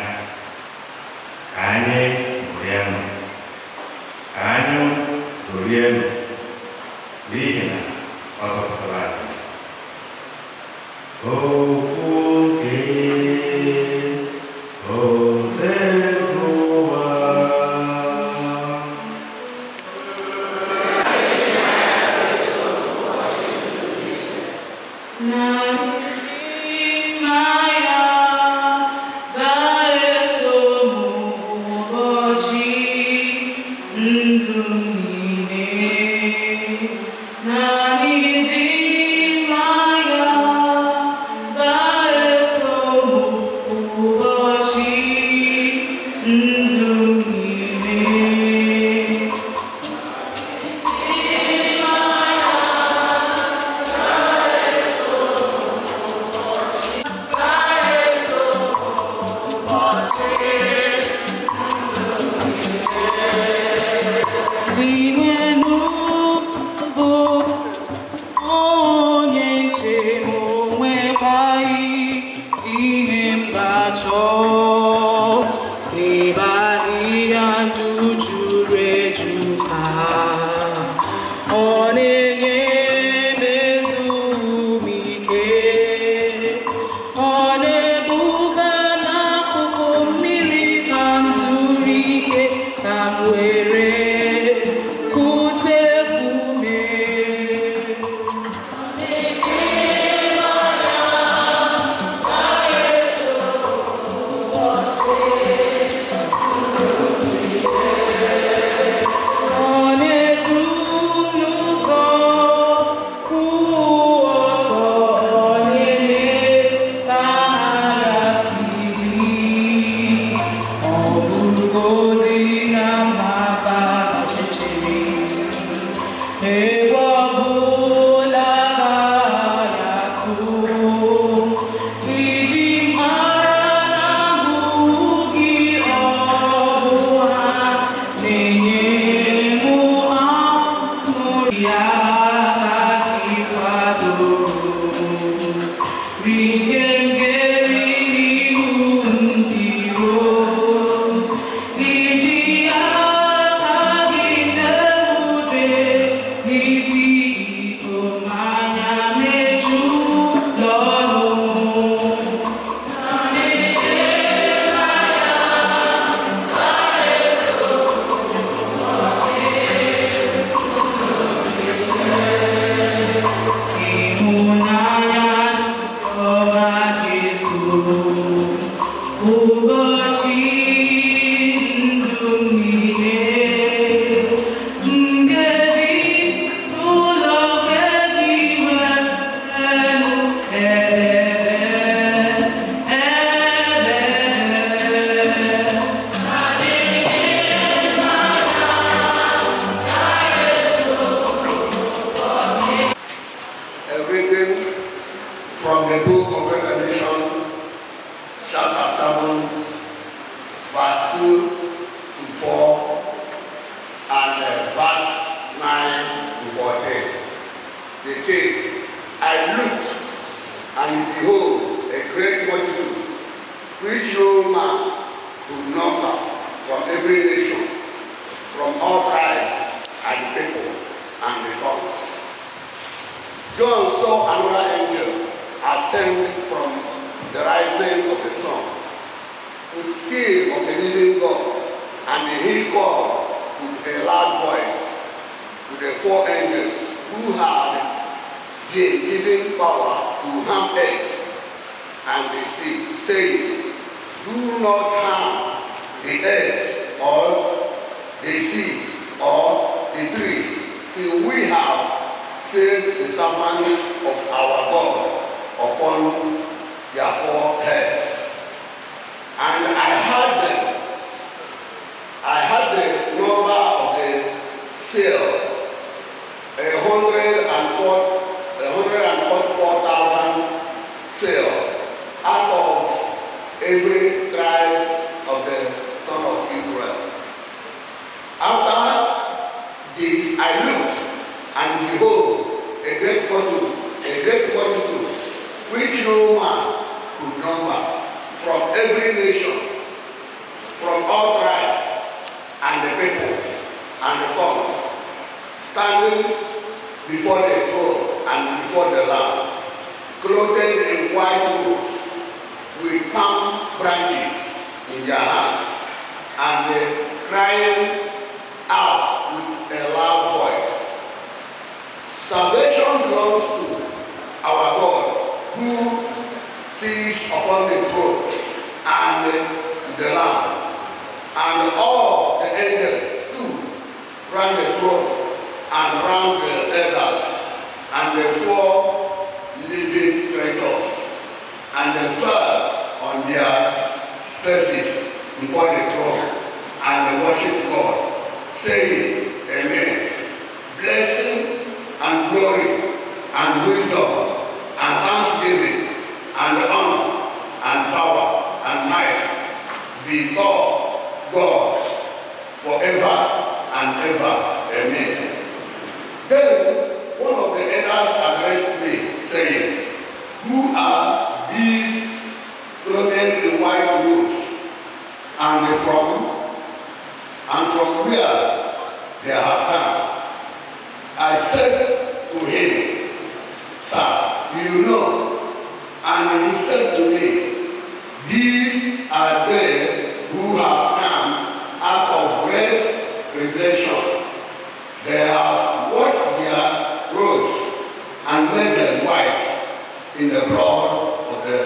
ka anyị ṅụrịanụ, ka anyị rorienụ, n'ihi na ọ zọpụtara anyị. Okwu nke Osebụrụwa. Dinwenu bụ John saw another angel ascend from the rising of the sun, with seal of the living God, and he called with a loud voice to the four angels who had been given power to harm earth and the sea, saying, "Do not harm the earth or the sea or the trees till we have sealed the servants of our God upon their foreheads." And I heard the number of the seal, 144,000 seal out of every tribe of the son of Israel. After this I looked, and behold, a great multitude, which no man could number, from every nation, from all tribes, and the peoples, and the tongues, standing before the throne and before the Lamb, clothed in white robes, with palm branches in their hands, and they crying out with a loud voice, "Salvation belongs to our God, who sits upon the throne, and the Lamb." And all the angels stood round the throne and round the elders and the four living creatures, and they fell on their faces before the throne and they worshipped God, saying, "Amen. Blessing and glory and wisdom and thanksgiving and honor and power and might be God forever and ever. Amen." Then one of the elders addressed me, saying, "Who are these clothed in white robes, and from where they have come?" I said to him, "Sir, you know." And he said to me, "These are they who have come out of great tribulation. They have washed their robes and made them white in the blood of the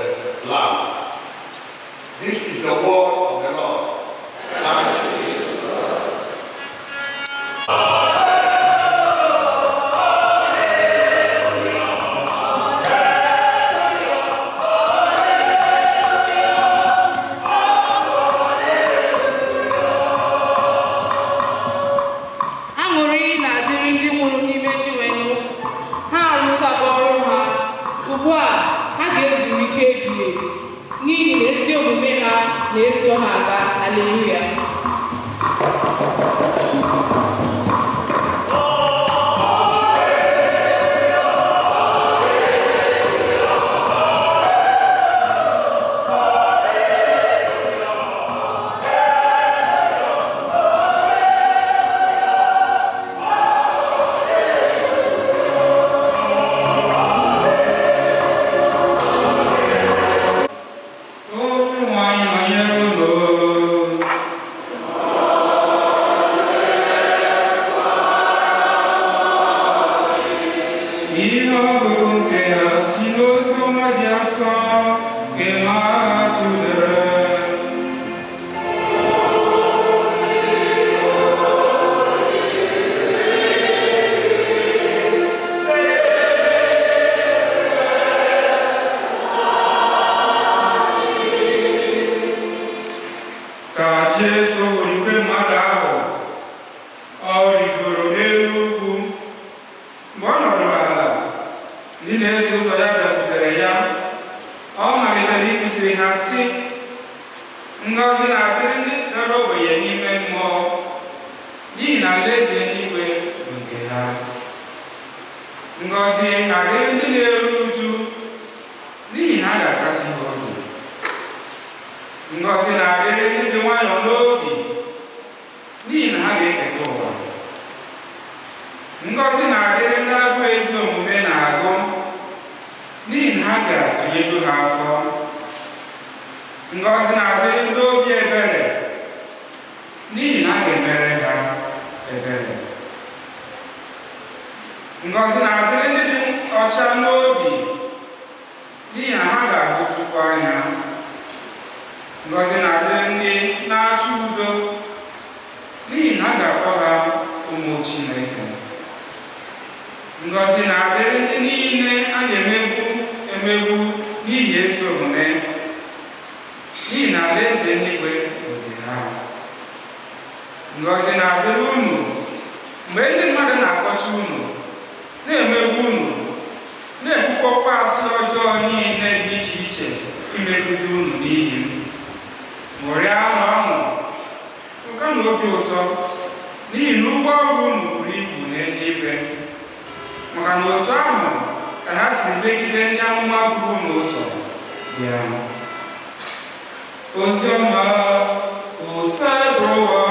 Lamb." This is the word of the Lord. Thanks be to God. Aṅụrị na-adịrị ndị nwụrụ n'ime Dinwenụ. Ha arụchago ọrụ ha. Ugbu a ha ga-ezuru ike ebighị ebi, n'ihi na ezi omume ha na-eso ha aga. Haleluya. Onyenwe anyị nọnyere unu. Ihe ọgụgụ nke ya si n'oziọma dị asọ nke Matiu dere. Ka Jesu hụrụ igwe mmadụ ahụ, ọ rigoro n'elu ugwu. Mgbe ọ nọdụrụ ala, ndị na-eso ụzọ ya bịakwutere ya. Ọ malitere ịkụziri ha sị, "Ngọzi na-adịrị ndị dara ogbenye n'ime mmụọ, n'ihi na alaeze eluigwe bụ nke ha. Ngọzi na-adịrị ndị na-eru uju, n'ihi na a ga-akasi ha obi. Ngọzi na-adịrị ndị dị nwayọọ n'obi, n'ihi na ha ga-eketa ụwa. Ngọzi na-adịrị ndị agụụ ezi omume na-agụ, na-adịrị ndị dị ọcha n'obi, n'ihi na ha ga-ahụ Chukwu anya. Ngọzi na-adịrị ndị na-achọ udo, n'ihi na a ga-akpọ ha ụmụ Chineke. Ngọzi na-adịrị ndị niile a na-emegbu emegbu n'ihi ezi omume, n'ihi na alaeze eluigwe bụ nke ha. Ngọzi na-adịrị unu mgbe ndị mmadụ na-akọcha unu, na-emegbu unu, na-ekwukọkwa asị ọjọọ niile dị iche iche imegide unu n'ihi m. Ṅụrịanụ ọṅụ, nwekwanụ obi ụtọ, n'ihi na ụgwọ ọrụ unu buru ibu n'eluigwe, maka na otu ahụ ka ha siri megide ndị amụma buru unu ụzọ bịa. Ozi ọma Osebụrụwa.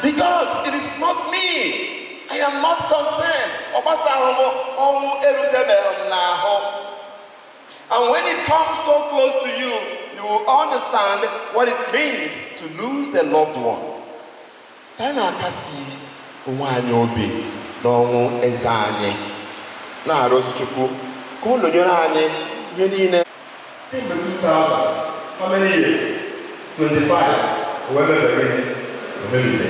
Because it is not me. I am not concerned. And when it comes so close to you, you will understand what it means to lose a loved one. Anyị na-akasi onwe anyị obi n'ọnwụ eze anyị, na-arịọzi Chukwu ka ọ nọnyere anyị ihe niile. Kemgbe 2000, How many years? 25. O wee mebere ihe. O mebibe.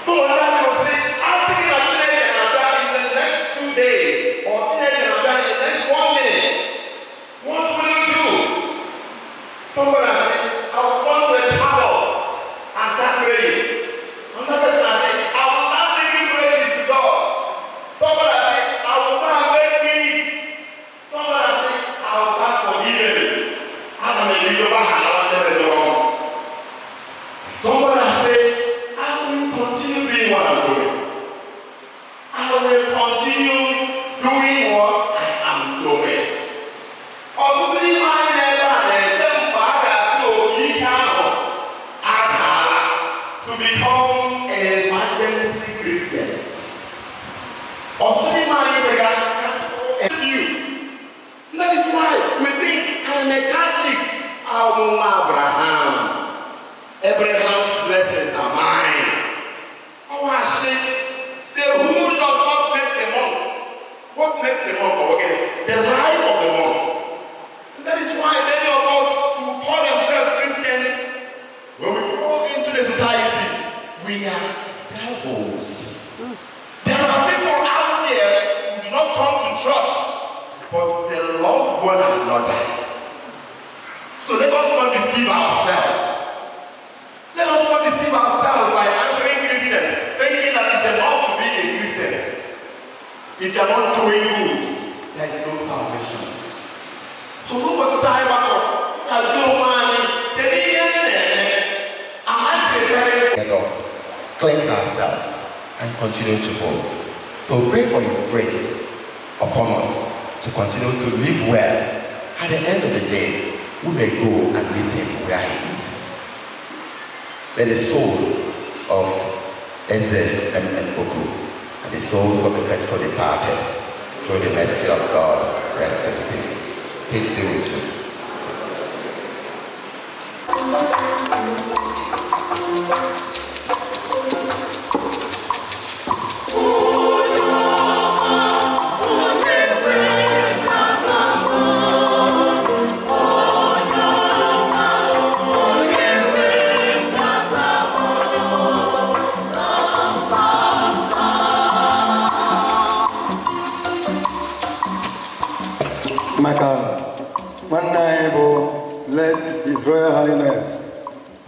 Ụmụ ndị ahụ sị, asị gị na Chineke na-abịa in the next 2 days, or Chineke na-abịa in the next one minute. What will you do? Somebody say, "I will come to a chapel and start praying." Another person say, "I will start singing praises to God." Somebody say, "I will go and make peace." Somebody say, "I will start forgiving." Ana m ebido gbaghara nwanne m wrong. Somebody say, "I will continue doing what I'm doing. I will continue doing what I am doing." Ọtụtụ n'ime anyị n'ebe a na-eche mgbe a ga-asị opi ike ahụ akara to become emergency Christians. Ọtụtụ n'ime anyị chega you. That is why we think, "I am a Catholic. I'm Abraham. Abraham's blessings are mine." Oh, I The who does not make the monk. What makes the monk? Okay, the life of the monk. And that is why many of us who call themselves Christians, when we go into the society, we are devils. There are people out there who do not come to church, but they love one another. So let us not deceive ourselves. Let us not deceive ourselves by answering Christians, thinking that it's enough to be a Christian. If you are not doing good, there is no salvation. So n'ụbọchị taa anyị gbakọrọ ka jụọ onwe anyị, kedu ihe m na-eme? Am I preparing? Together, cleanse ourselves and continue to move. So pray for His grace upon us to continue to live well. At the end of the day, we may go and meet Him where He is. May the soul of Eze M. N. Ogu and the souls of the faithful departed, through the mercy of God, rest in peace. Peace be with you. Maka nwanne anyị bụ late His Royal Highness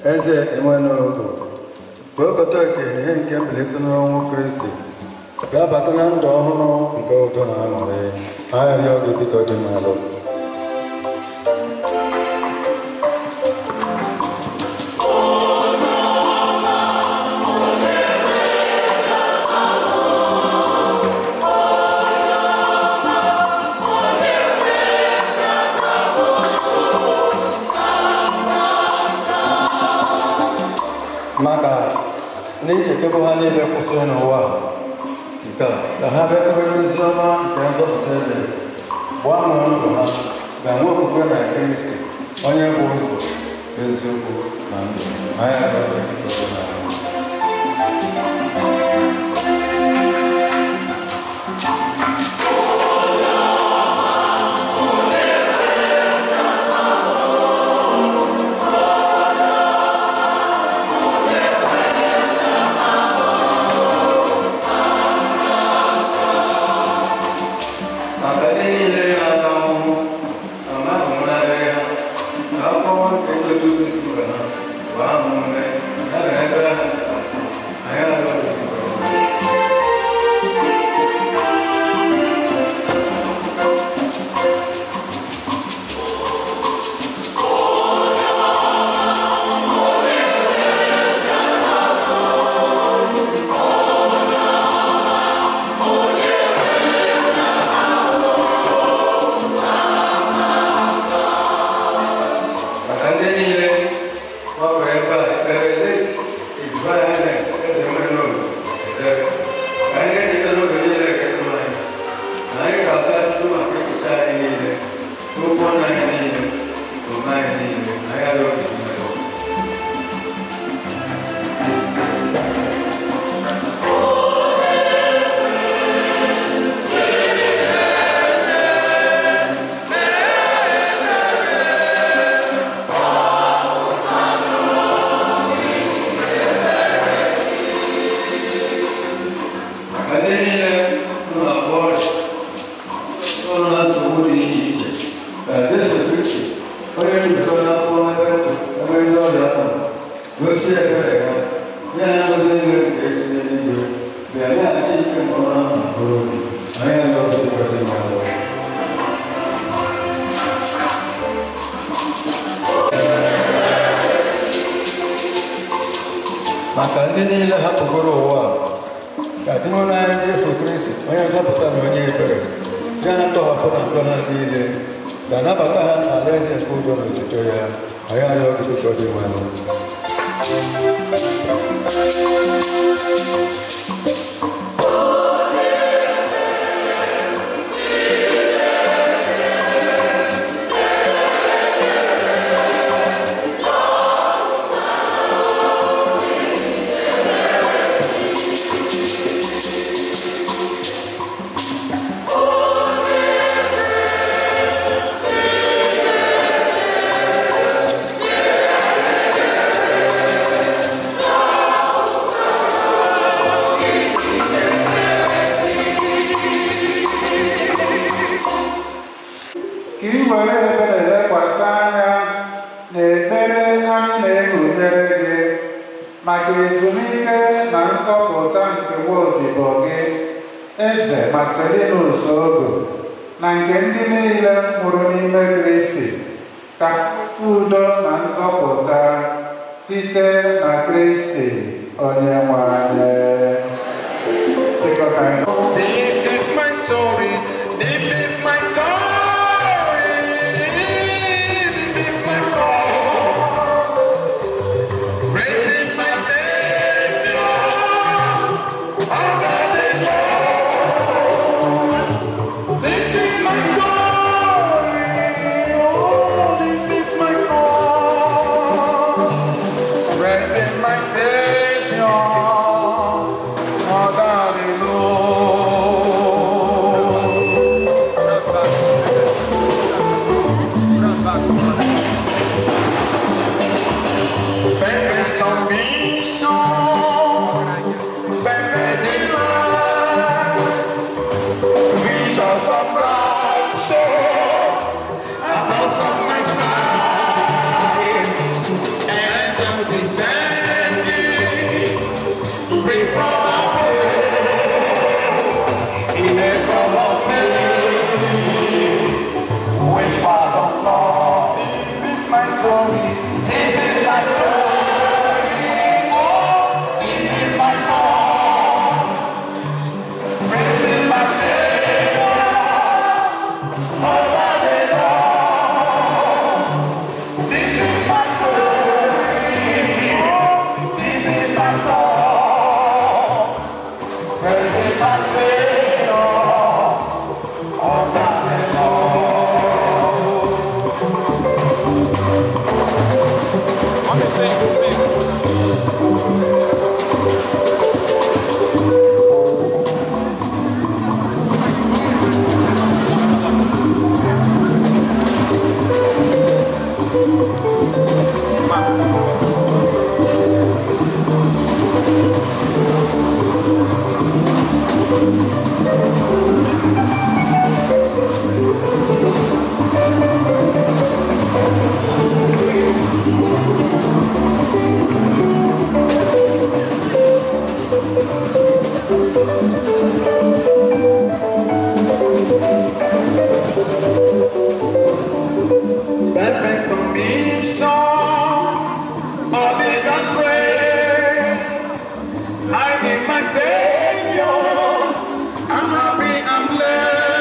Eze Enwenogu, ka o keta oke n'ihe nke mbilite n'ọnwụ Kristi, ga-abata na ndụ ọhụrụ nke udo na aṅụrị. Anyị rịọ gị, biko, dị n'alụ. Maka n'ichekebe ha niile kwụsịrị n'ụwa nke a, ka ha bịa kwere ozi ọma nke nzọpụta ebe gbanwee ndụ ha, ga-enwe okwukwe na Kristi, onye bụ ụzọ, eziokwu na ndụ. Anyị arịọ gị, biko, dị n'alụ. Maka ndị niile na-ata ahụhụ na mmadụ nwụnarị ha, ka afọ nke ndozi ibe ha gbaa ha ume ya na ebe ha. Anyị arịọ gị, biko. Maka ndị niile gbapụrụ ebe a ekpere late His Maka ndị niile hapụgoro ụwa a, ka dị n'anya Jesu Kristi, onye nzọpụta na onye ebere, ya na ntọhapụ na njọ ha niile, ga-anabata ha n'alaeze nke udo na otuto ya. Anyị arịọ gị, biko, dị nwenụ. Ka ị were ebere lekwasị anya n'ekpere anyị na-erubere gị maka ezumike na nzọpụta nke nwa odibo gị, Eze Marcelinus Ogo, na nke ndị niile nwụrụ n'ime Kristi, ka udo na nzọpụta site na Kristi onye nwe anyị. Biko ka anyị. This is my story. This is my story. This is my song. Praising my Savior all the day long. This is my story. Oh, this is my song. Praising my Savior all the day long. Perfect submission, perfect delight, visions of rapture, and also my side, angel descending, before my way, in a form of melody, whispers of love. This is my story. This is my story. Oh, this is my song. Praising my Savior all the day long. This is my story. Oh, this is my song. Praising my Savior all the day long. Perfect submission, all in God's grace. I need my Savior. I'm happy, I'm blessed.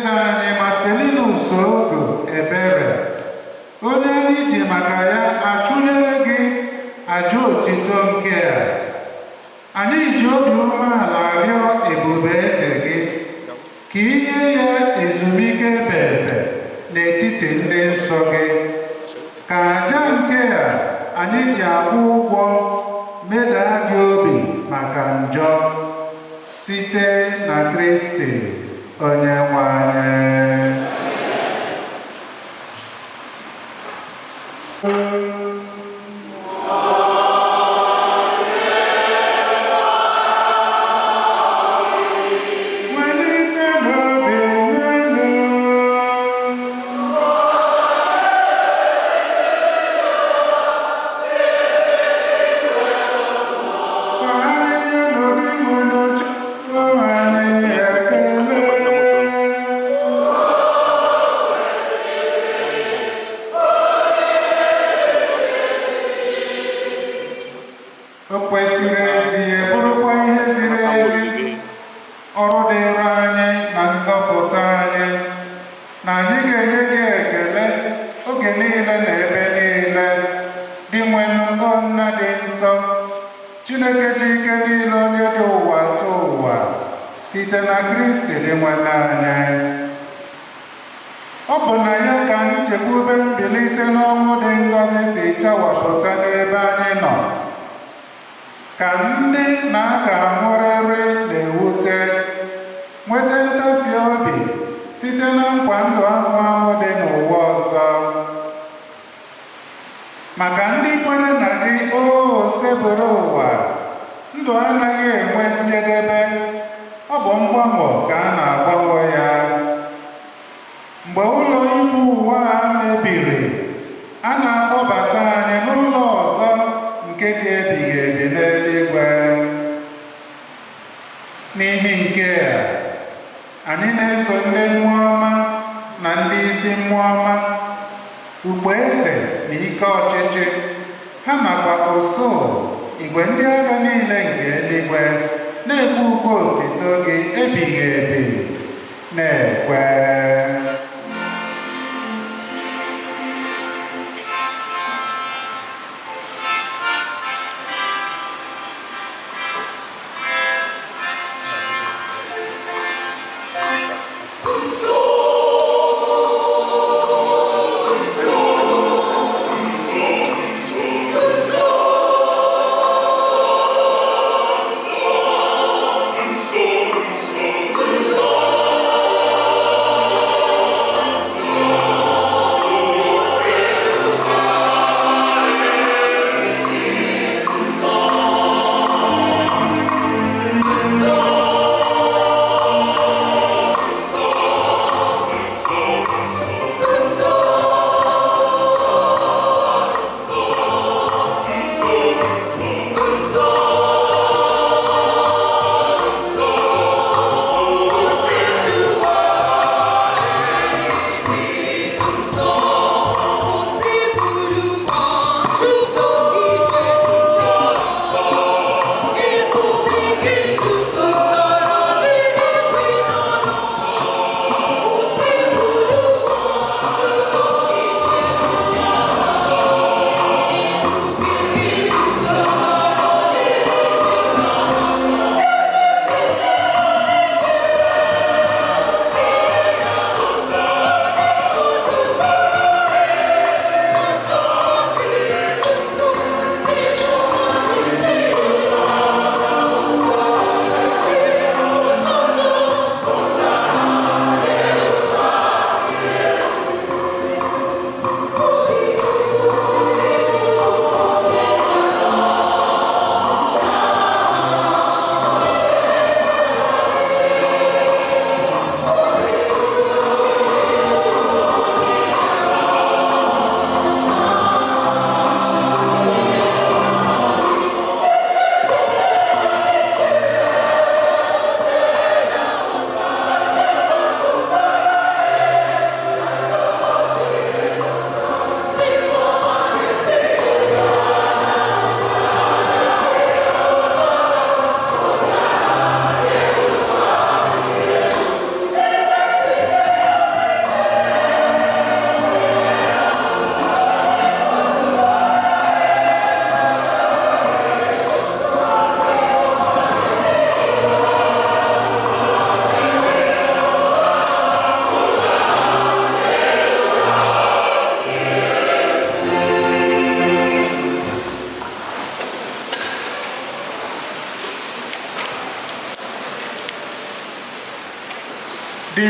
Eze anyị Marcelinus Ogo Ebere, onye anyị ji maka ya achụnyere gị aja otito nke a. Anyị ji obi umeala rịọ ebube eze gị ka i nye ya ezumike ebebe n'etiti ndị nsọ gị, ka aja nke a anyị ji akwụ ụgwọ medaa gị obi maka njọ site na Kristi onye nwe anyị. Welite n'obi elu. Ka anyị nye n'obi unu Chukwu anyị ekele. O kwesịrị ezie bụrụkwa ihe ziri ezi, ọrụ dịrị anyị na nzọpụta anyị, na anyị ga-enye gị ekele oge niile na ebe niile, dị nwenụ Nna dị nsọ, Chineke dị ike niile, onye dị ụwa tụ ụwa, site na Kristi dị nwanne anyị. Ọ bụ na ya ka nchekwube mbilite n'ọnwụ dị ngọzi si chawapụta n'ebe anyị nọ, ka ndị na-aga anwụrịrị na-ewute nweta ntasi obi site na nkwa ndụ anwụ anwụ dị n'ụwa ọzọ. Maka ndị kwere na gị, o sebụrụ ụwa, ndụ anaghị enwe njedebe, ọ bụ mgbanwe ka a na-agbanwe ya. Mgbe ụlọ ikwu ụwa a mebiri, a na-akpọbata anyị n'ụlọ ọzọ nke dị ebighị ebi n'eluigwe. N'ihi nke a, anyị na-eso ndị mmụọ ọma na ndị isi mmụọ ọma, ugbo eze na ike ọchịchị ha nakwa usuu igwe ndị agha niile nke eluigwe na-ekwu ukwe otito gị ebighị ebi na-ekwe.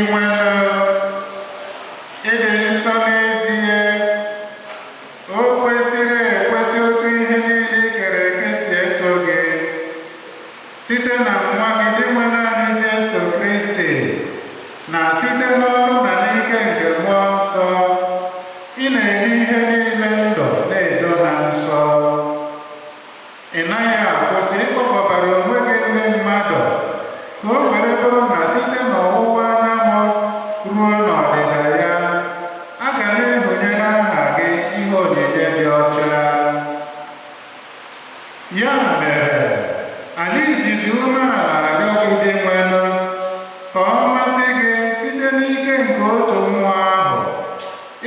Dinwenụ, ịdị nsọ n'ezie, o kwesịrị ekwesị otu ihe niile i kere eke si eto gị. Site na nwa gị Dinwenụ anyị Jesu Kristi, na site n'ọrụ na n'ike nke Mmụọ Nsọ, ị na-enye ihe niile ndụ na-edo ha nsọ. Ị naghị akwụsị ịkpọkọbara onwe gị ndị mmadụ ka o were bụrụ na site n'ọwụwa anyanwụ ruo n'ọdịda ya, a ga na-ehonye n'aha gị ihe onyinye dị ọcha. Ya mere, anyị jizi umeala arịọ gị Dinwenụ, ka ọ masị gị site n'ike nke otu mmụọ ahụ,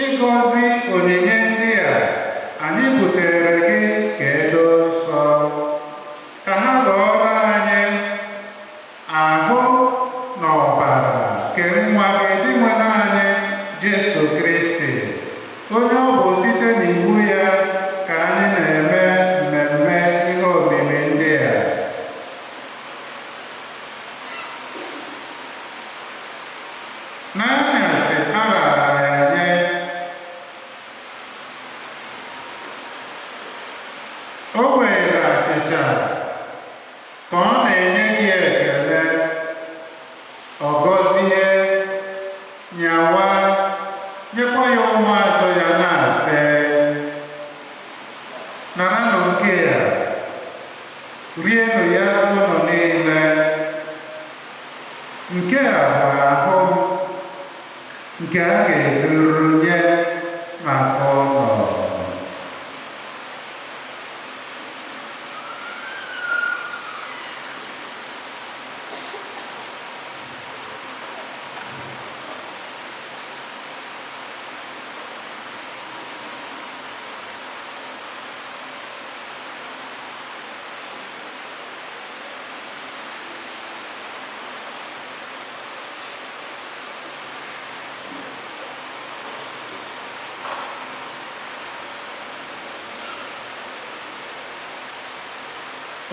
ịgọzi onyinye ndị a anyị butere gị ka edo nsọ, ka ha ghọọrọ anyị ahụ na ọbara nke nwa gị Dinwenụ anyị Jesu Kristi, onye ọ bụ site n'iwu ya ka anyị na-eme mmemme ihe omimi ndị a. N'anyasị a raara ya nye, o were achịcha ka ọ na-enye gị ekele, ọ gọzie, nyawa, nyekwa ya ụmụazụ ya na-asị, naranụ nke a, rienụ ya unu niile, nke a bụ ahụ m nke a ga-eduru nye maka unu.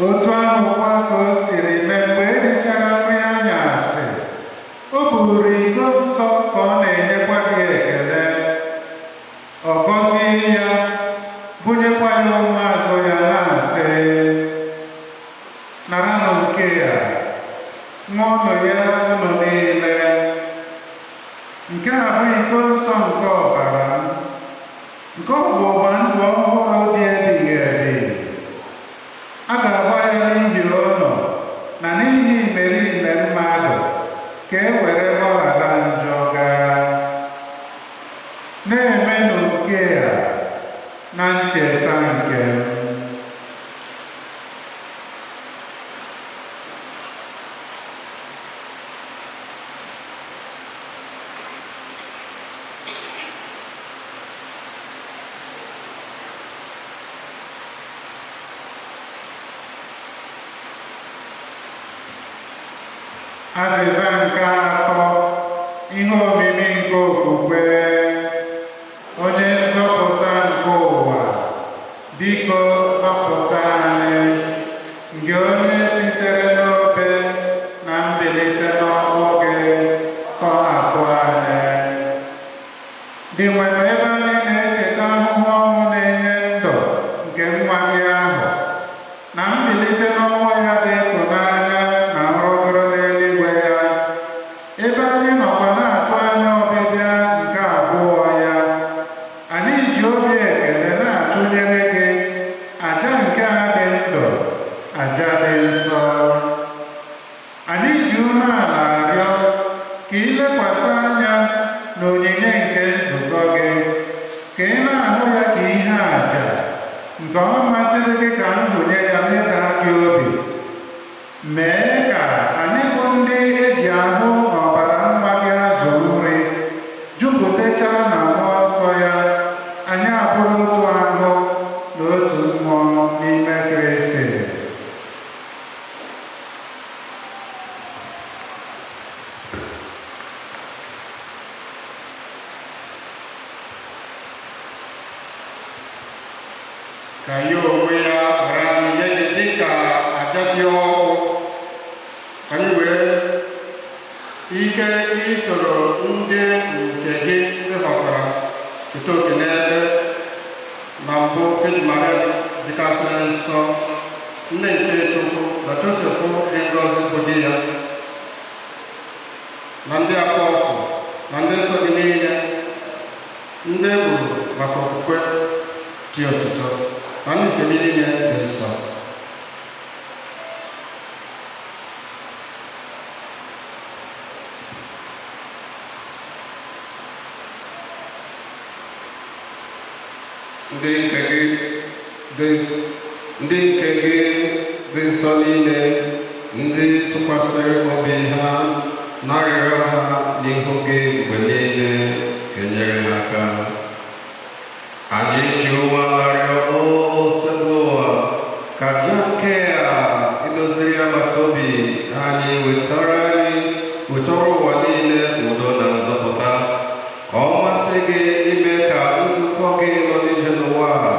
Otu ahụkwa ka o siri mee mgbe e richara nri anyasị, o buru iko nsọ ka ọ na-enyekwa gị ekele, ọ gọzie ya, bunyekwa ya ụmụazụ ya na-asị, naranụ nke a, ṅụọnụ ya unu niile, nke a bụ iko nsọ nke ọbara m, nke ọgbụgba ndụ ọhụrụ dị ebighị ebi. A ga-agba ya n'ihi unu na n'ihi imerime mmadụ ka e were gbaghara njọ gaa. Na-emenụ nke a na ncheta nke m. Azịza nke atọ, ihe omimi nke okwukwe. Onye nzọpụta nke ụwa, biko zọpụta anyị, gị onye sitere n'obe na mbilite n'ọnwụ gị tọhapụ anyị. Dinwenụ, ebe anyị na-echeta ahụhụ ọnwụ na-enye ndụ nke nwa gị ahụ, na mbilite n'ọnwụ ya dị ịtụnanya na nrọgoro n'eluigwe ya, ebe anyị nọkwa na-atụ anya ọbịbịa nke abụọ ya, anyị ji obi ekele na-atụnyere gị aja nke a dị ndụ, aja dị nsọ. Anyị ji umeala arịọ ka ị lekwasị anya n'onyinye nke nzukọ gị, ka ị na-ahụ ya ka ihe àjà nke ọ masịrị gị ka nhụnye ya meda gị obi. Mee ka anyị bụ ndị eji ahụ n'ọbara nwa gị azụ nri, jupụtachara na mmụọ nsọ ya, anyị abụrụ otu ahụ na otu mmụọ n'ime Kristi. Ka ya onwe ya ghara anyị nye gị dịka aja dị ọkụ, ka anyị wee ike isoro Nne nke Chukwu, na Josef dị ngọzi bụ di ya, na ndị apọstụl na ndị nsọ gị niile, ndị e gburu maka okwukwe dị otuto, na ndị nke niile dị nsọ. Ndị nke gị dị ndị nke gị dị nsọ niile, ndị tụkwasịrị obi ha na arịrịọ ha n'ihu gị mgbe niile, kenyere ha aka. Anyị ji ụwa larịọ Osebụlụwa ka ji nke a idoziri agbata obi anyị wetara anyị wetara ụwa niile udo na nzọpụta. Ka ọ masị gị ime ka nzukọ gị nọ n'ije n'ụwa a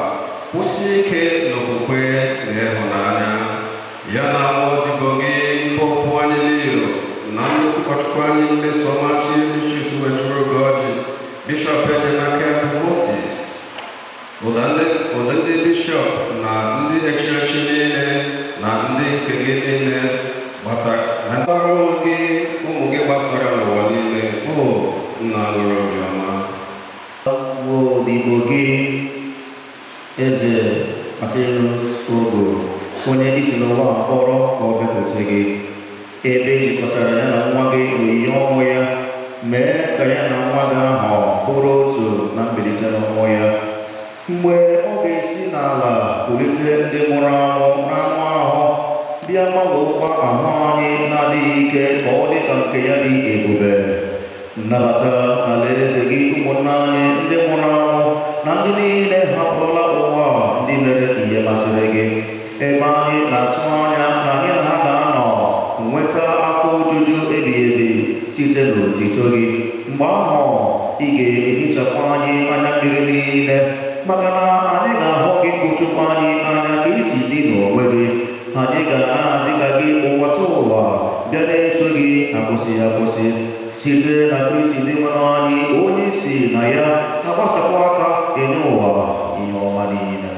kwụsie ike n'okwukwe na ịhụnanya ya, na nwa odibo gị Popu anyị Leo, na nnukwu ụkọchukwu anyị Mmesomachi Chief wetụrụ gị ọjị, Bishọp Enyemaka Moses, ụda ndị bishọp na ndị echirechi niile, na ndị nke gị niile gbatara na ndị ọrụ gị, ụmụ gị gbasara n'ụwa niile, o nna nwere obiọma. Odibo gị Eze Marcellus Ogo, onye isi n'ụwa kpọrọ ka ọ bịakwute gị, ebe ejikọtara ya na nwa gị onyinye ọnwụ ya, mee ka ya na nwa gị ahụ bụrụ otu na mbilite n'ọnwụ ya, mgbe ọ ga-esi n'ala kulite ndị nwụrụ anwụ n'anụ ahụ, bịa gbanweekwa ahụ anyị na-adịghị ike ka ọ dị ka nke ya dị ebube. Nnabata alaeze gị ụmụnna anyị ndị nwụrụ anwụ na ndị niile hapụrụla ụwa, ndị mere ihe masịrị gị, ebe anyị na-atụ anya na anyị na ha ga-anọ nweta afọ ojuju ebighị ebi site n'otito gị. Mgbe ahụ ị ga-ehichapụ anyị anya mmiri niile, maka na anyị ga-ahụ gị bụ Chukwu anyị anya ka isi dị n'onwe gị. Anyị ga na-adị ka gị ụwa ụwa, bịa na-eto gị akwụsị akwụsị, site na Kristi dị nwere anyị, onye si na ya agbasapụ aka enye ụwa ihe ọma niile.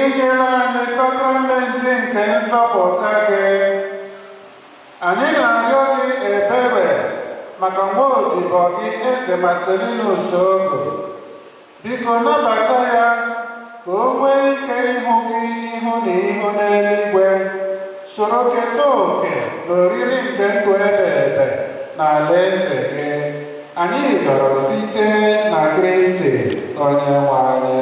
Inyela anyị sakramenti nke nzọpụta gị. Anyị na-arịọ gị ebere maka nwa odibo gị Eze Marcelinus Ogo. Biko nabata ya ka o nwee ike ịhụ gị ihu na ihu n'eluigwe, soro keta oke n'oriri nke ndụ ebebe na alaeze gị. Anyị rịọrọ site na Kristi onye nwe anyị.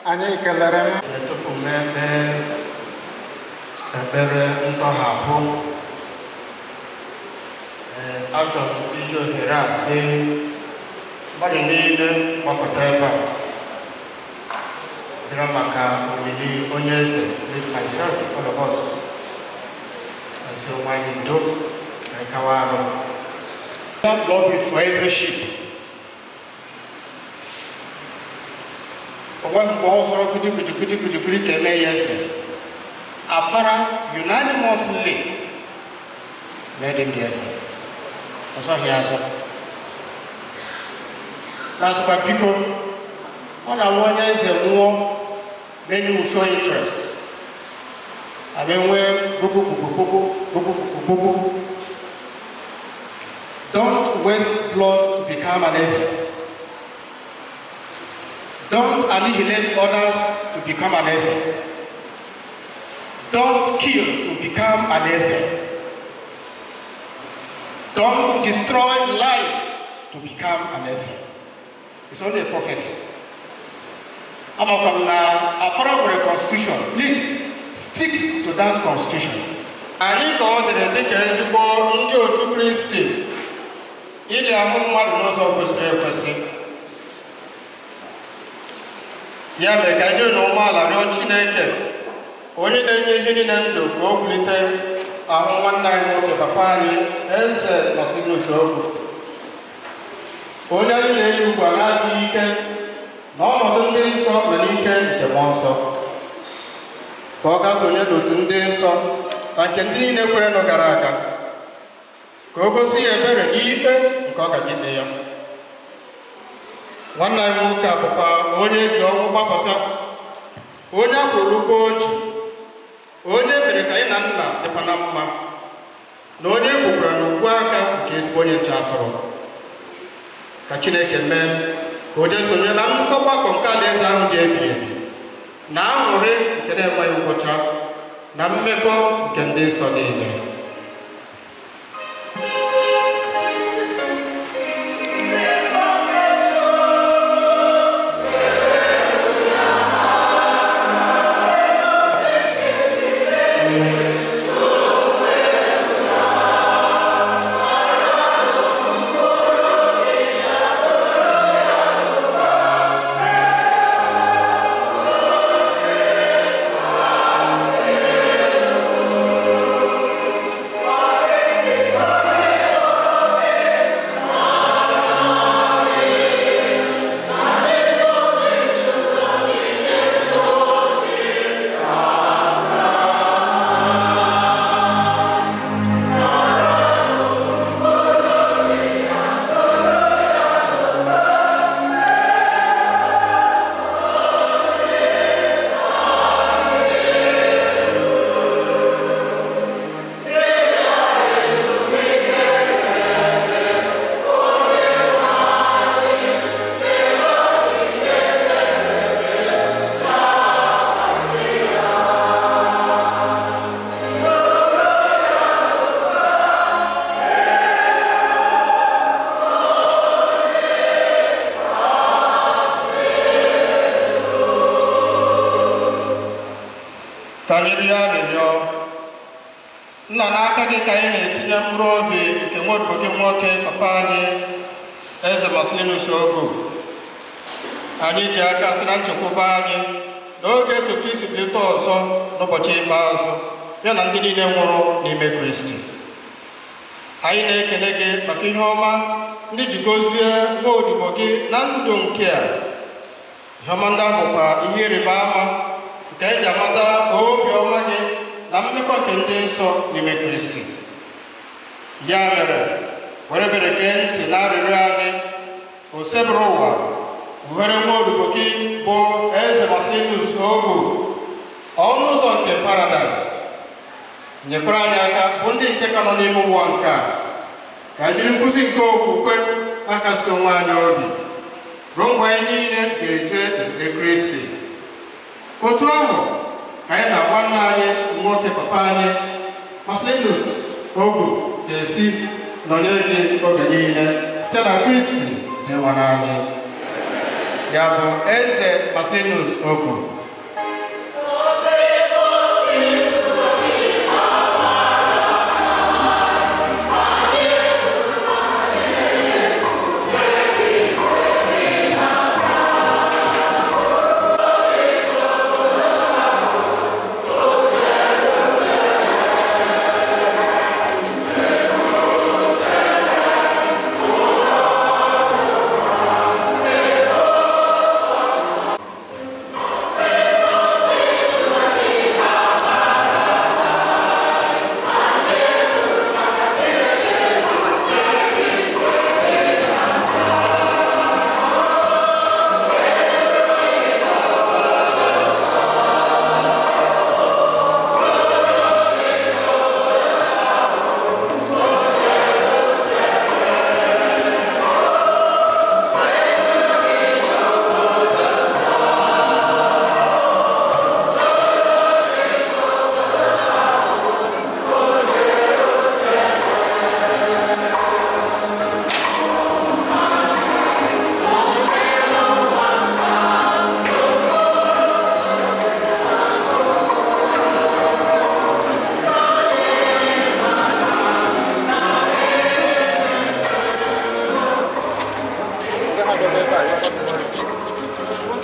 Anyị kelere m. Tupu m ekpee ekpere ntọhapụ, ee, achọrọ m iji ohere a sị mmadụ niile gbakọta ebe a bịara maka olili onye eze, lead myself, all of us, asị onwe anyị ndo ka anyị kawa arụ. Don't love it for ezeship. Onwe mgbe ọ zọrọ kwiti kwiti kwiti kwiti kwiti ka eme ya eze. Afara unanimously made him the eze. Ọzọghị azọ. Na-asịkwa biko, ọ na-awụ onye eze nwụọ, many will show interest. Abịa nwee gbogbo gbogbo gbogbo gbogbo gbogbo. Don't waste blood to become an eze. Don't annihilate others to become an eze. Don't kill to become an eze. Don't destroy life to become an eze. It's only a prophecy. Amakwa m na Afara nwere constitution. Please stick to that constitution. Anyị ka ọ dịrị dịka ezigbo ndị otu Kristi ili ahụ mmadụ n'ụzọ kwesịrị ekwesị. Ya mere ka anyị na umeala rịọ Chineke, onye na-enye ihe niile ndụ, ka o bulite ahụ nwanne anyị nwoke, papa anyị, Eze Marcellinus Ogu, onye anyị na-eli ugbu a na-adịghị ike na ọnọdụ ndị nsọ na n'ike nke mmụọ nsọ, ka ọ gaa sonye n'otu ndị nsọ na nke ndị niile kwerenụ gara aga, ka o gosi ya ebere n'ikpe nke ọ gaje ikpe ya. Nwanne anyị nwoke a bụkwa onye eji ọnwụ gbapụta, onye a kwụrụ ụgwọ oji, onye mere ka anyị na nna dịkwa na mma, na onye e gbukwara n'ugwu aka nke ezigbo onye nche atụrụ. Ka Chineke mee ka o jee sonye na nnukwu ọgbakọ nke alaeze ahụ dị ebighị ebi, na aṅụrị nke na-enweghị ngwụcha, na mmekọ nke ndị nsọ niile. Ka anyị rịọ arịrịọ. Nna, n'aka gị ka anyị na-etinye mkpụrụ obi nke nwa gị nwoke, papa anyị, Eze Marcellinus Ogu. Anyị ji aka sị na nchekwaba anyị n'oge Jesu Kristi bilite ọzọ n'ụbọchị ikpeazụ, ya na ndị niile nwụrụ n'ime Kristi. Anyị na-ekele gị maka ihe ọma ndị ji gozie nwa odibo gị na ndụ nke a. Ihe ọma ndị ahụ bụkwa ihe ịrịba ama nke anyị ji amata obi ọma gị na mmekọ nke ndị nsọ n'ime Kristi. Ya mere, were ebere gee ntị na arịrịọ anyị, osebụrụ ụwa, uhere nwa odibo gị bụ Eze Marcellinus Ogu ọnụ ụzọ nke paradaịs. Nyekwara anyị aka bụ ndị nke ka nọ n'ime ụwa nke a, ka anyị jiri nkụzi nke okwukwe na-akasite onwe anyị obi ruo mgbe anyị niile ga-eje izute Kristi. Otu ahụ ka anyị na nwanne anyị nwoke, papa anyị, Marcellinus Ogu ga-esi nọnyere gị oge niile site na Kristi dị nwa anyị. Ya bụ Eze Marcellinus Ogu.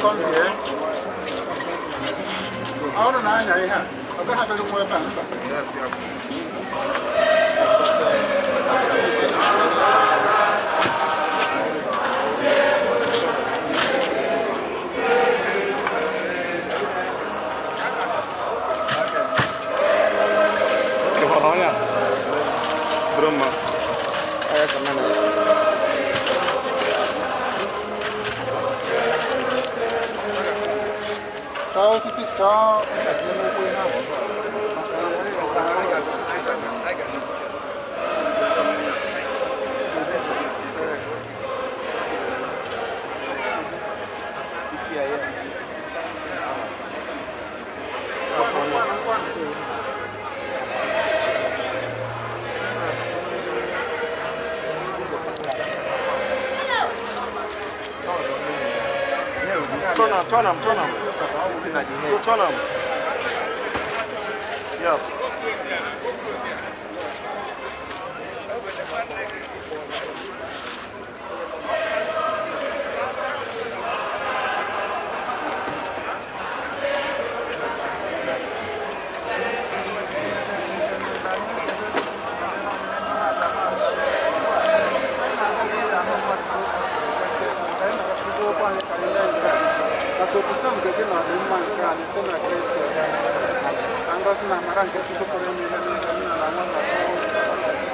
Come here. Ọ bụrụ na anya ihe a, ọ gaghị abịaru nwa ebe a mba. Chọọ osisi, chọọ ntakịrị n'ụkwụ ihe ahụ. Turn am, turn am, turn am. Go turn am. Yeah. Maka otuto nke gị na ọdịmma nke anyị site na Kristo ya. Ka ngọzi na amara nke Chukwu pụrụ ime ihe niile, Nna na Nwa na Mmụọ Nsọ, niile.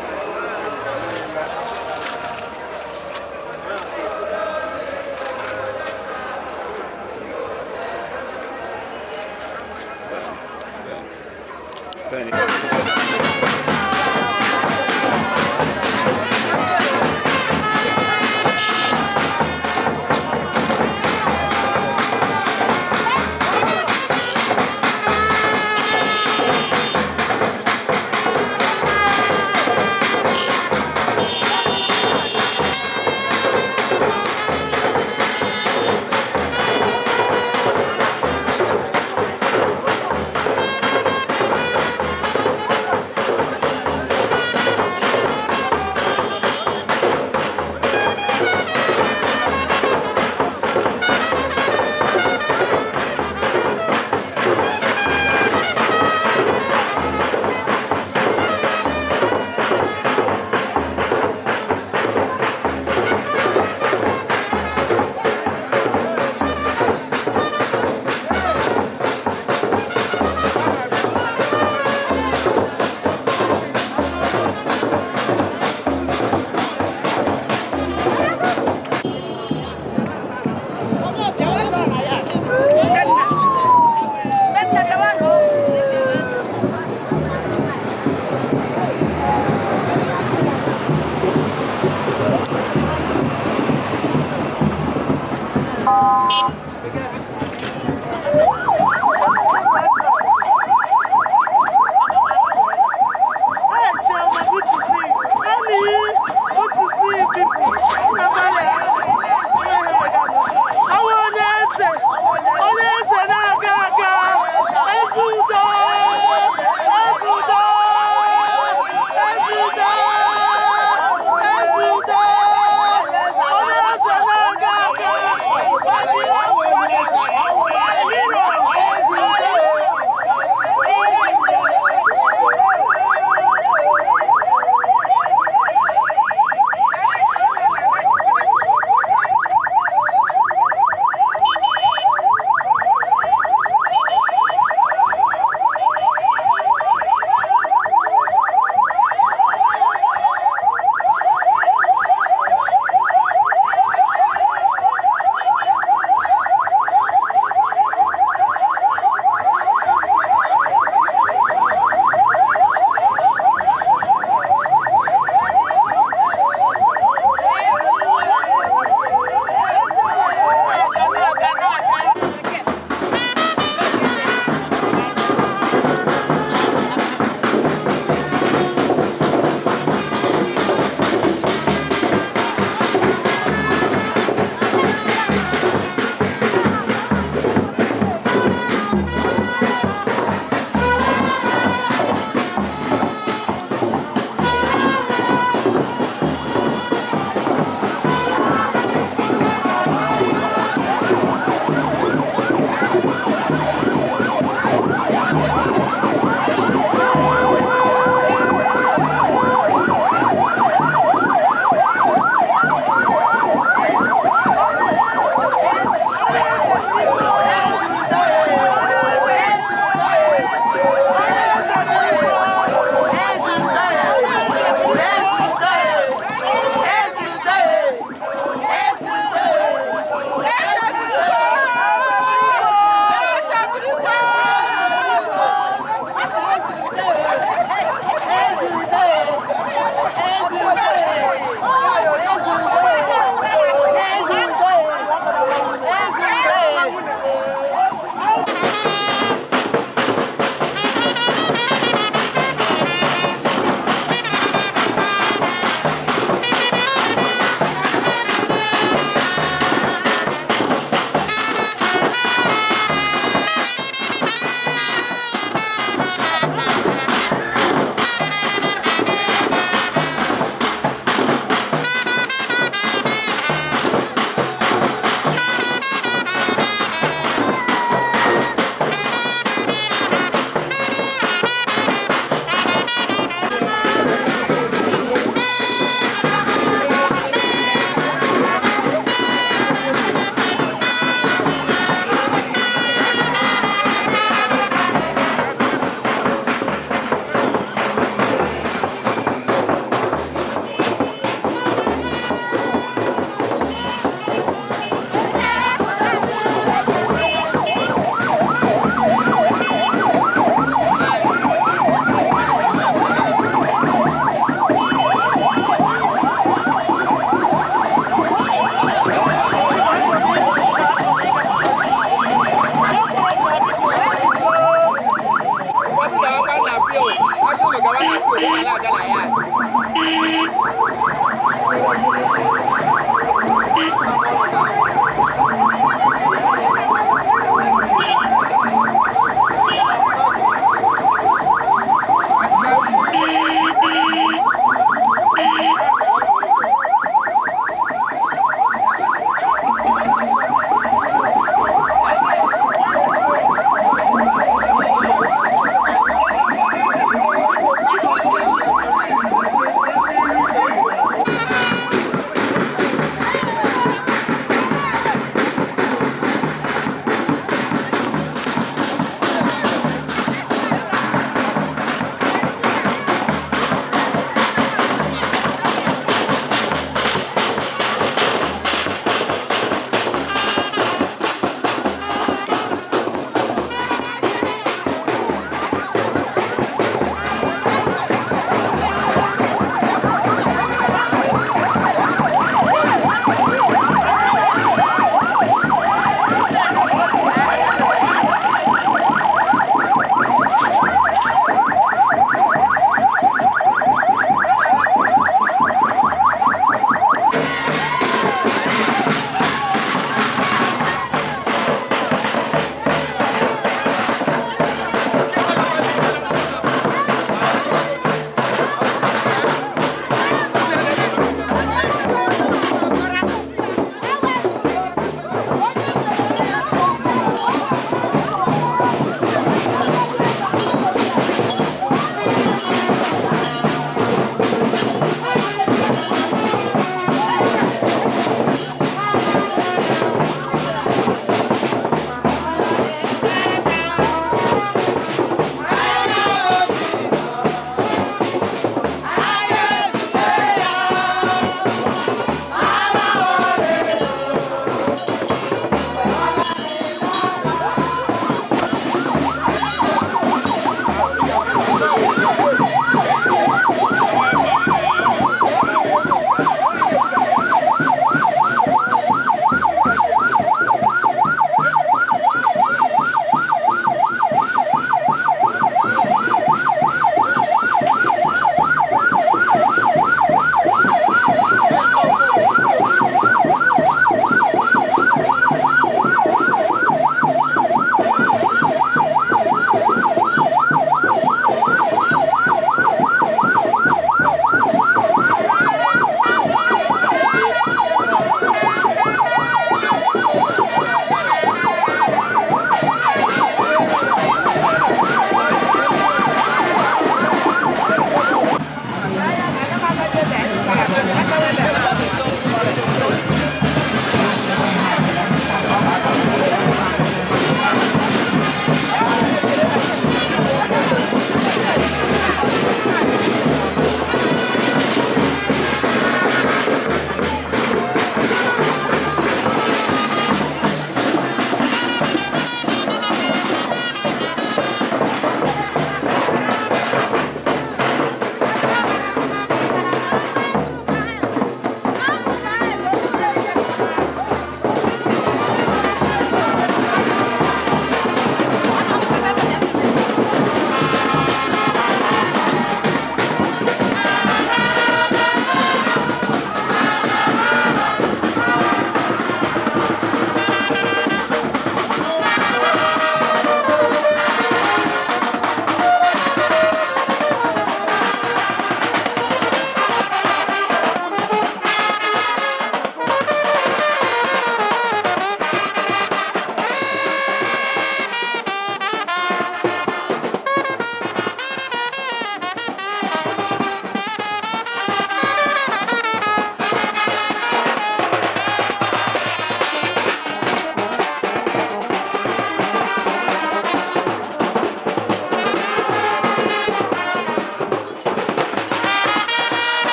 Hey, Chioma, good to see you. Annie, good to see you people. Awo onye eze, onye eze na-aga aga, eze udo, eze udo, eze udo, eze udo, onye eze na-aga aga.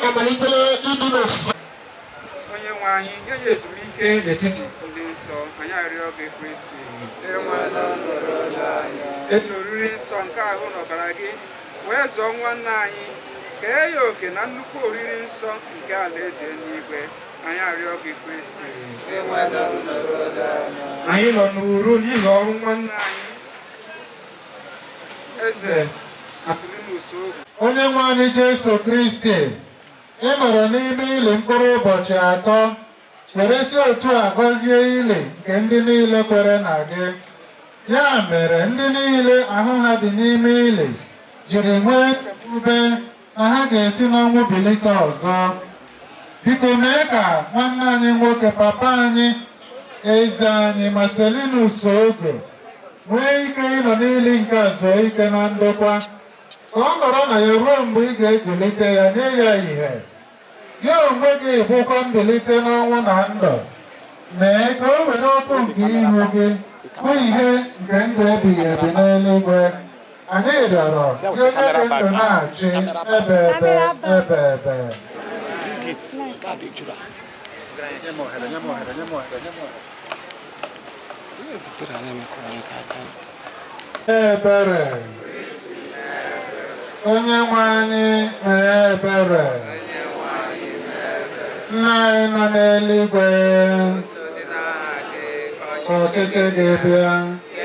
Amalitela idu n'ofufe. Onye nwe anyị, nye ya ezumike n'etiti ndị nsọ, anyị arịọ gị Kristi. Eji oriri nsọ nke ahụ na ọbara gị wee zụọ nwanne anyị, kee ya oke na nnukwu oriri nsọ nke alaeze eluigwe, anyị arịọ gị Kristi. Anyị nọ n'uru n'ihi ọrụ nwanne anyị Eze Marcellinus Ogu. Onye nwe anyị Jesu Kristi, ị nọrọ n'ime ili mkpụrụ ụbọchị 3, were si otu a gọzie ili nke ndị niile kwere na gị. Ya mere ndị niile ahụ ha dị n'ime ili jiri nwee nchekwube na ha ga-esi n'ọnwụ bilite ọzọ. Biko mee ka nwanne anyị nwoke, papa anyị, eze anyị Marcellinus Ogo nwee ike ịnọ n'ili nke a zuo ike na ndokwa, ka ọ nọrọ na ya ruo mgbe ị ga-egulite ya nye ya ìhè. Gị onwe gị bụkwa mbilite n'ọnwụ na ndụ. Mee ka o were ọkụ nke ihu gị hụ ihe nke ndụ ebighị ebi n'eluigwe. Anyị rịọrọ gị onye dị ndụ na-achị ebe ebe ebe ebe. Ebere. Onye nwe anyị mee ebere. Nna anyị nọ n'eluigwe, ka ọchịchị gị bịa,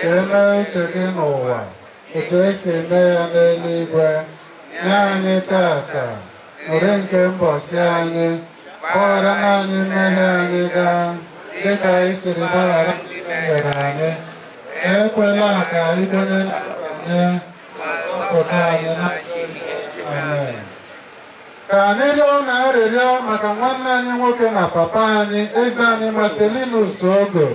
ka e mee uche gị n'ụwa otu esi eme ya n'eluigwe. Nye anyị tata nri nke mbọsị anyị, gbaghara anyị mmehie anyị gaa dịka anyị siri gbaghara ndị mehiere anyị. Ekwela ka anyị kwenye anyị, zọpụta anyị na. Amen. Ka anyị rịọ na arịrịọ maka nwanne anyị nwoke na papa anyị, eze anyị Marcellinus Ogo.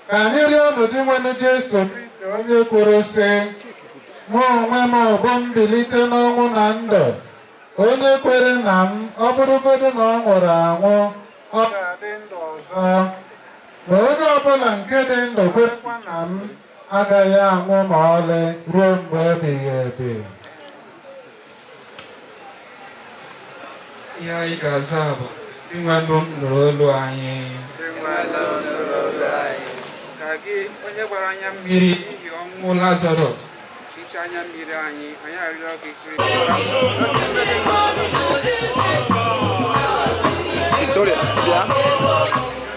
Ka anyị rịọ n'ụdị nwanne Jesu Kristi onye kwuru sị, mụ onwe m bụ mbilite n'ọnwụ na ndụ. Onye kwere na m, ọ bụrụgodị na ọ nwụrụ anwụ, ọ ga-adị ndụ ọzọ. Ma onye ọbụla nke dị ndụ kwerekwa na m agaghị anwụ ma ọlị ruo mgbe ebighị ebi. Ihe anyị ga-aza bụ Dinwenụ nụrụ olu anyị. Ka gị onye gbara anya mmiri n'ihi ọnwụ Lazarọs hichaa anya mmiri anyị, anyị arịọ gị Kristi. Victoria, bịa.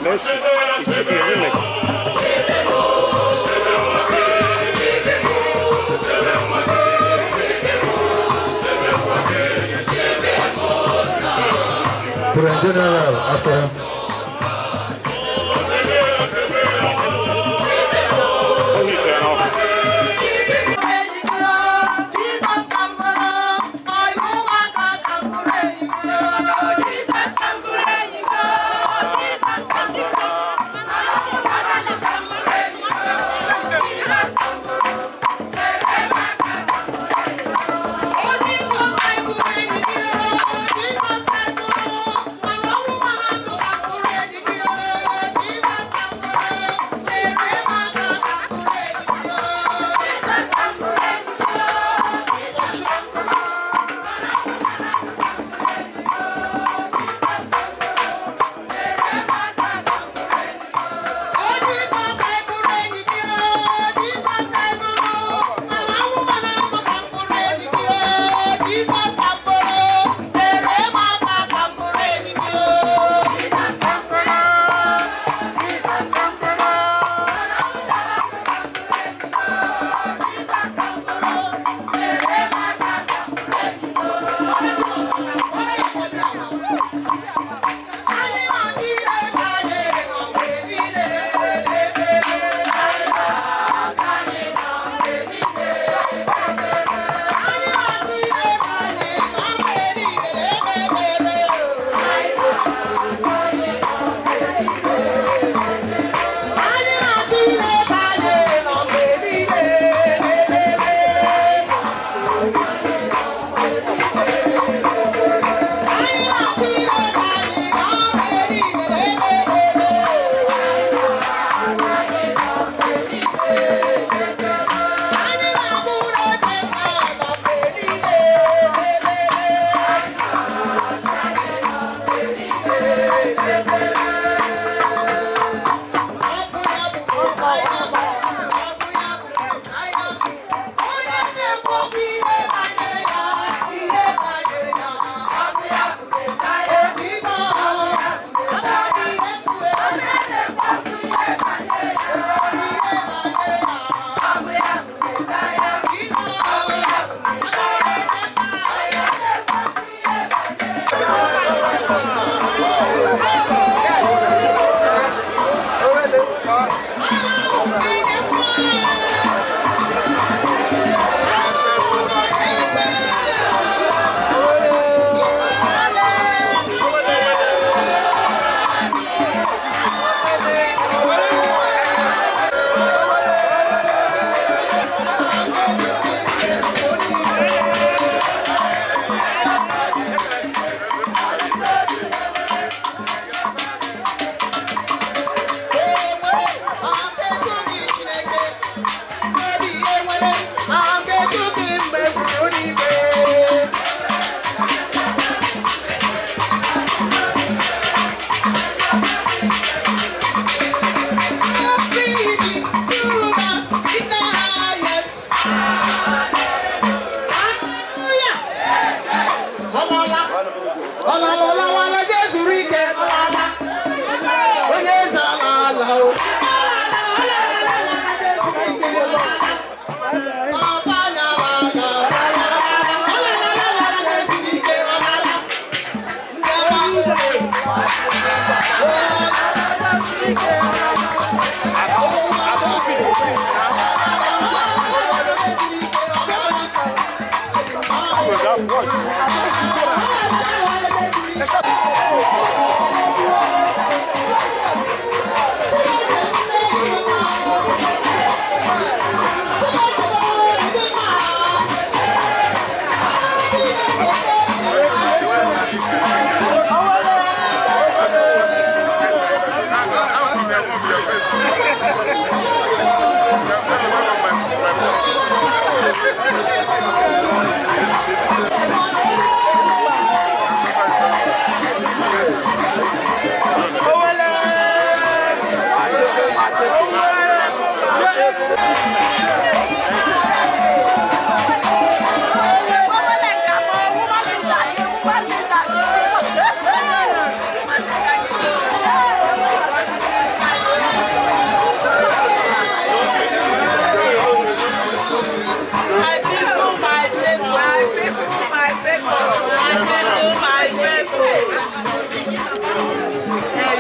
Messi, Ichike, Remake. President General Afra.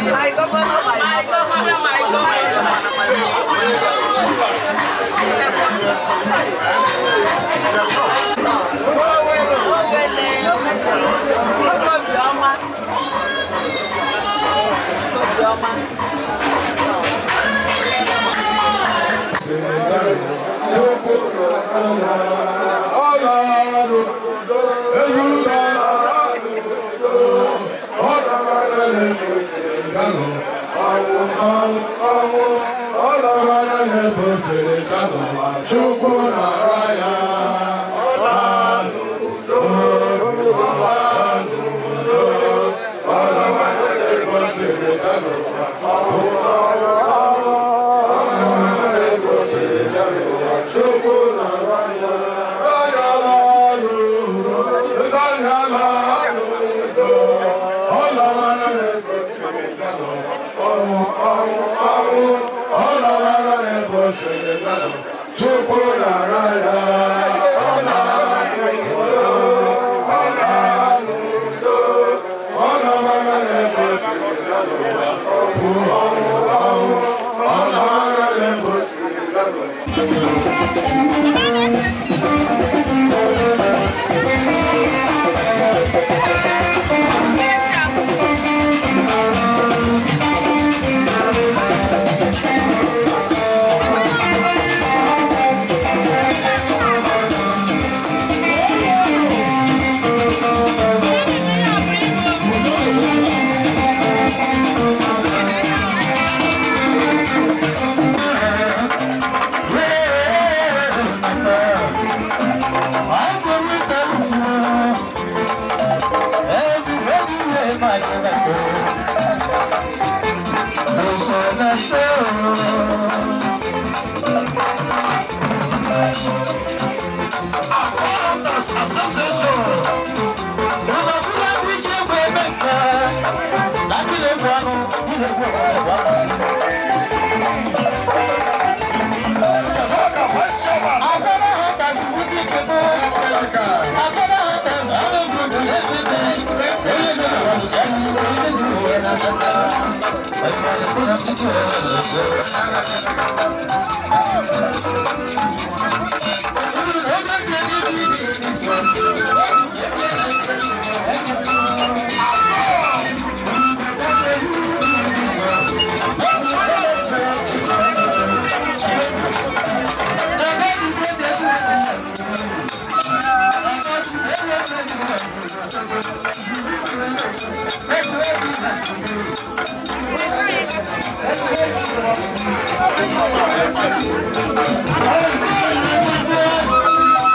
My governor, my governor, my Thank you.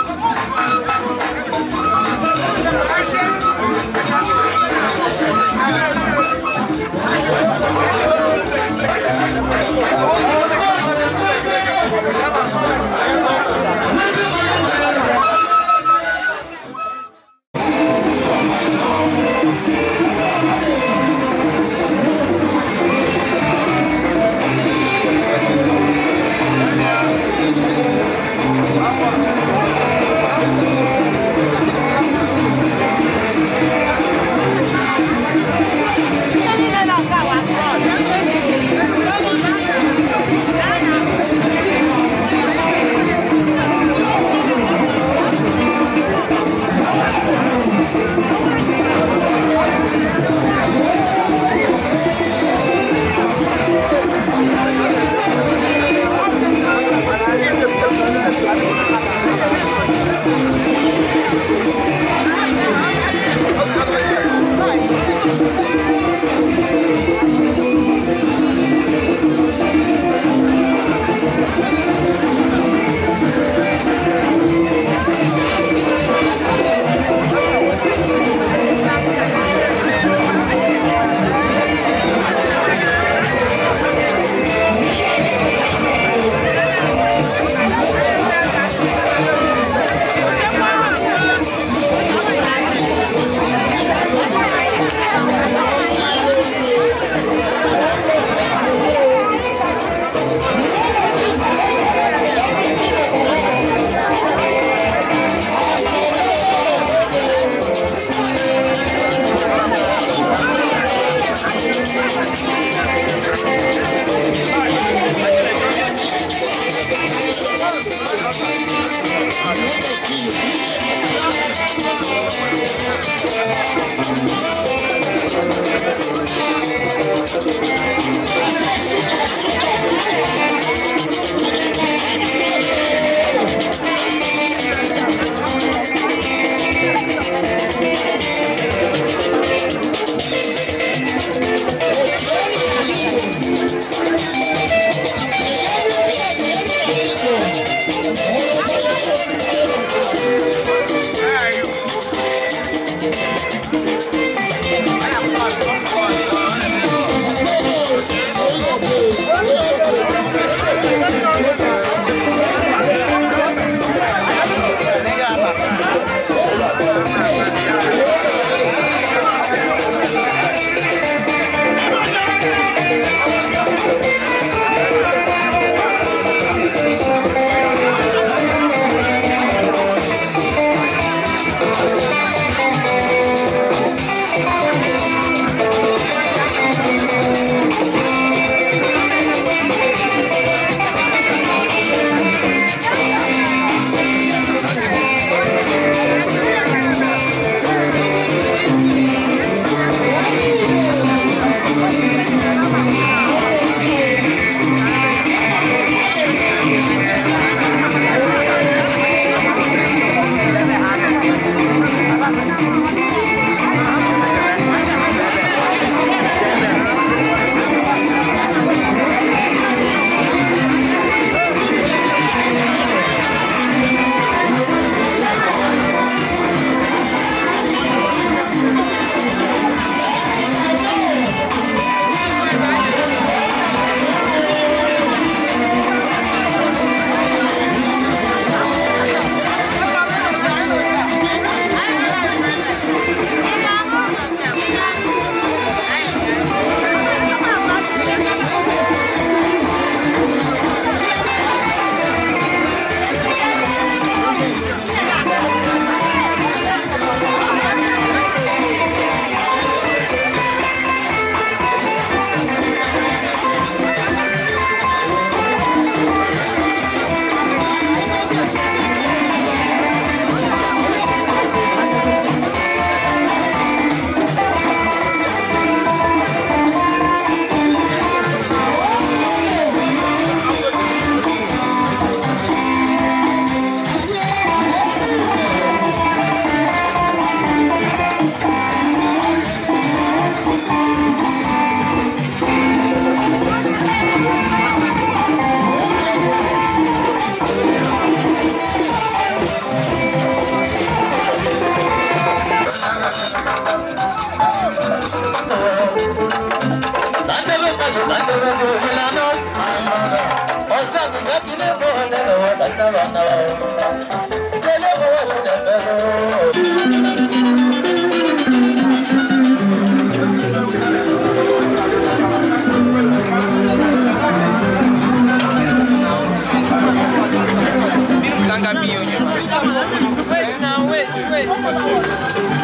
Wait now, wait, wait.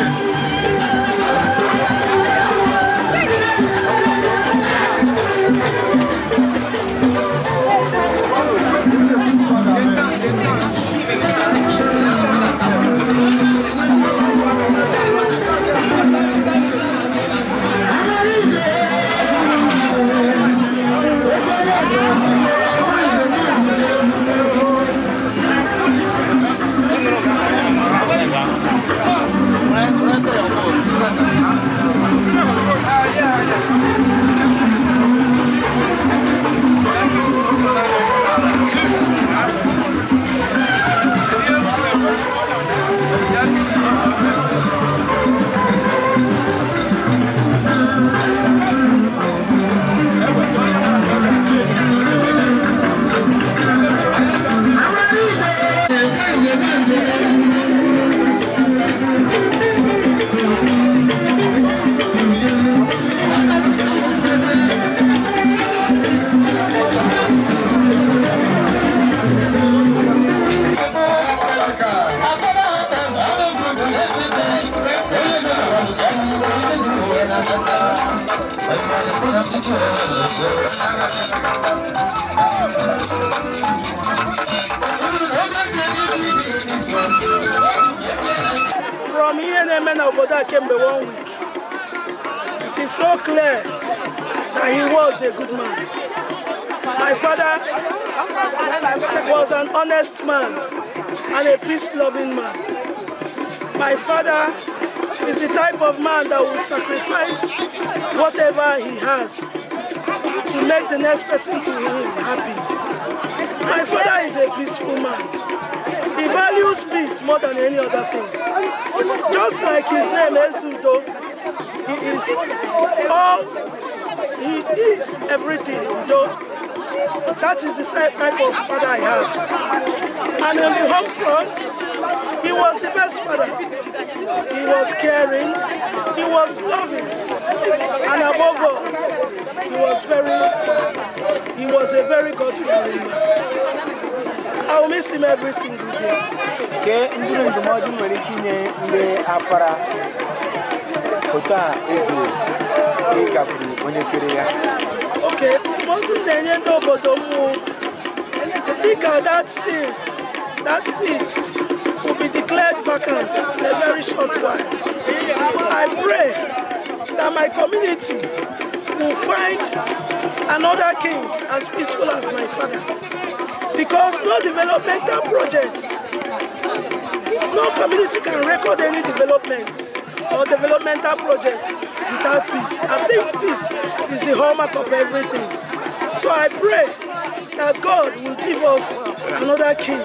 From ihe na-eme n'obodo a kemgbe one week, it is so clear that he was a good man. My father was an honest man and a peace-loving man. My father is the type of man that will sacrifice whatever he has to make the next person to him happy. My father is a peaceful man. He values peace more than any other thing. Just like his name, Ezudo, he is all, he is everything, Udo. That is the same type of father I had. And on the home front, he was the best father. He was caring, he was loving, and above all, he was a very God-fearing man. I will miss him every single day. Kee ndụrụ ndụmọdụ nwere ike inye ndị Afara otu a eze ịgakwuru onye kere ya? Okay, ndụmọdụ m na-enye ndị obodo m wụ, dịka that seat will be declared vacant in a very short while. I pray that my community will find another king as peaceful as my father. Because no developmental projects, no community can record any development or developmental project without peace. I think peace is the hallmark of everything. So I pray that God will give us another king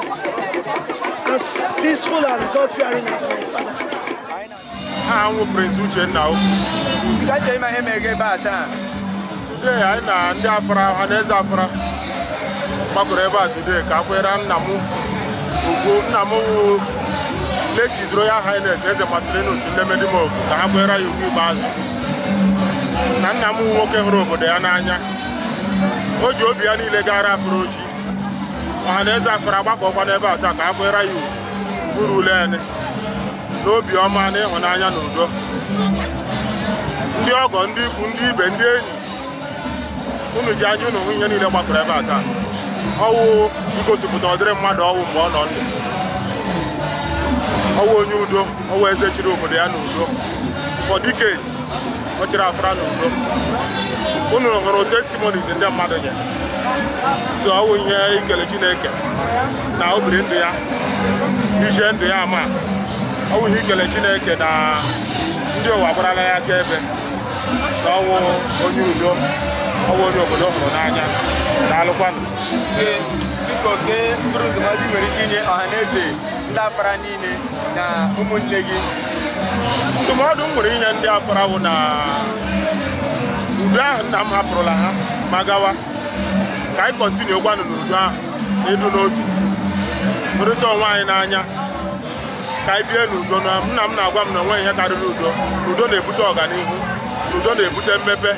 as peaceful and God-fearing as my father. Aha m Prince Uchenna Okwu. Ka ịma ihe mere gị ebe a taa? Today anyị na ndị Afara, ọha na eze Afara gbakọrọ ebe a today ka akwere nna m ugwu. Nna m wụ late His Royal Highness Eze Marcellinus Nlemedimogu, ka ha kwere ya ugwu ikpeazụ. Na nna m wụ nwoke hụrụ obodo ya n'anya, o ji obi ya niile gara Afara oji. Ọha na eze Afara gbakọkwa n'ebe a taa ka ha kwere ya ugwu ruru ene n'obi ọma na ịhụnanya na udo. Ndị ọgọ, ndị ikwu, ndị ibe, ndị enyi, unu ji anya unu hụ ihe niile gbakọrọ ebe a taa. Ọwụ igosipụta ọdịrị mmadụ ọwụ mgbe ọ nọ ndụ. Ọwụ onye udo, ọwụ eze chịrị obodo ya n'udo for decades. Ọ chịrị Afara n'udo. Unu hụrụ testimonies ndị mmadụ nyere. So ọwụ ihe ikele Chineke na o biri ndụ ya, ije ndụ ya ama. Ọwụ ihe ikele Chineke na ndị ụwa gbarala ya akaebe na ọwụ onye udo, ọwụ onye obodo hụrụ n'anya. Daalụkwanụ. Biko, kee mkpụrụ ndụmọdụ nwere ike inye ọha na eze ndị Afara niile na ụmụnne gị? Ndụmọdụ m nwere inye ndị Afara bụ na udo ahụ nna m hapụrụla ha ma gawa, ka anyị continue gwanụ n'udo ahụ na ịdụ n'otu, hụrịta onwe anyị n'anya, ka anyị bie n'udo. Na nna m na-agwa m na onwe ihe karịrị udo. Udo na-ebute ọganihu, udo na-ebute mmepe,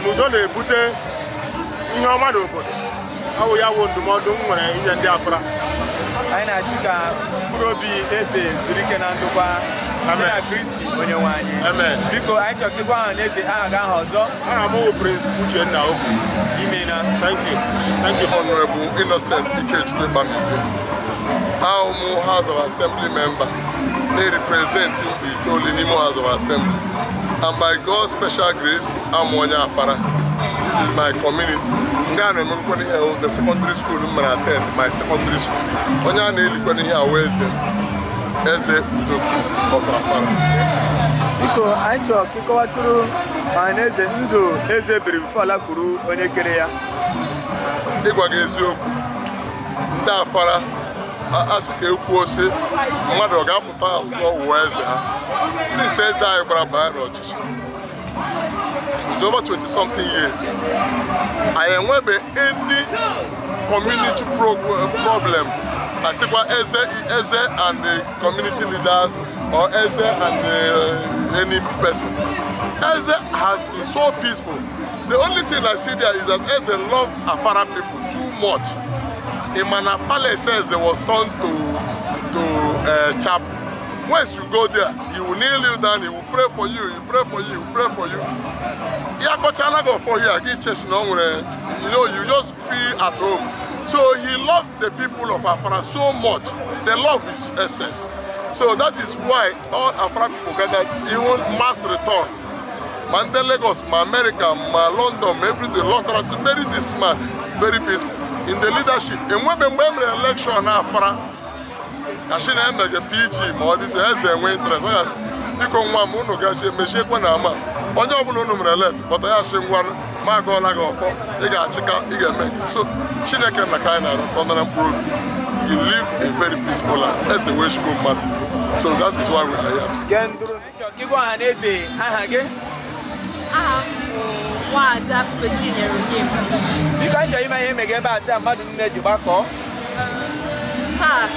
na udo na-ebute ihe ọma n'obodo. Ọ bụ ya wụ ndụmọdụ m nwere inye ndị Afara. Anyị na-asị ka mkpụrụ obi eze zuru ike na ndokwa site na Kristi onye nwe anyị. Amen. Biko, anyị chọrọ ka ịgwa ọha na eze aha gị aha ọzọ. Aha m wụ Prince Uchenna Okwu. Imena. Thank you. Thank you. Honorable Innocent Ikechukwu Bamize. I'm House of Assembly member. They represent Mbaitoli Nimo House of Assembly. And by God's special grace, I'm onye Afara. This is my community. Nga na-emekwa ihe the secondary school m mere attend, my secondary school. Onye a na-elikwa ihe awụ eze m, Eze Udotu of Afara. Biko, anyị chọrọ ka ịkọwatụrụ ọha na eze ndụ eze biri before lakwuru onye kere ya. Ịgwa gị eziokwu, ndị Afara asị ka ekwuo sị mmadụ ọ ga-apụta ụzọ ụwa eze ha. Since eze anyị gbara banye n'ọchịchị, it's over 20 something years, anyị enwebe any community problem asịkwa eze, eze and the community leaders or eze and any person. Eze has been so peaceful. The only thing I see there is that Eze love Afara people too much. Imana Palace Eze was turned to chapel. Once you go there, he will kneel you down, he will pray for you, he will pray for you, he will pray for you. Ya kọchala go for here, gị chesi na o nwere, you just feel at home. So he loved the people of Afara so much. The love is essence. So that is why all Afara people gathered, even mass return. Ma ndị Lagos, ma America, ma London, ma everything lọtara to bury this man. Very peaceful in the leadership. Enwebe mgbe e mere election na Afara ka shi na emege PG, ma ọ dịsị eze enwe interest. Ọ ya, biko nwa m, unu gachi emechiekwa na ama onye ọbụla unu mere elect kpọta ya, shi ngwa, ma agụọla gị ọfọ, ị ga-achịka, ị ga-eme nke. So Chineke na ka anyị na-arụ ka ọ nara mkpụrụ obi. He lived a very peaceful life. Eze wee ezigbo mmadụ. So that is why we are here today. Gị gwa ọha na eze aha gị. Aha m bụ Nwaada Chinyere Onyem. Biko, anyị chọrọ ime ihe mega ebe a taa mmadụ niile ji gbakọọ. Taa,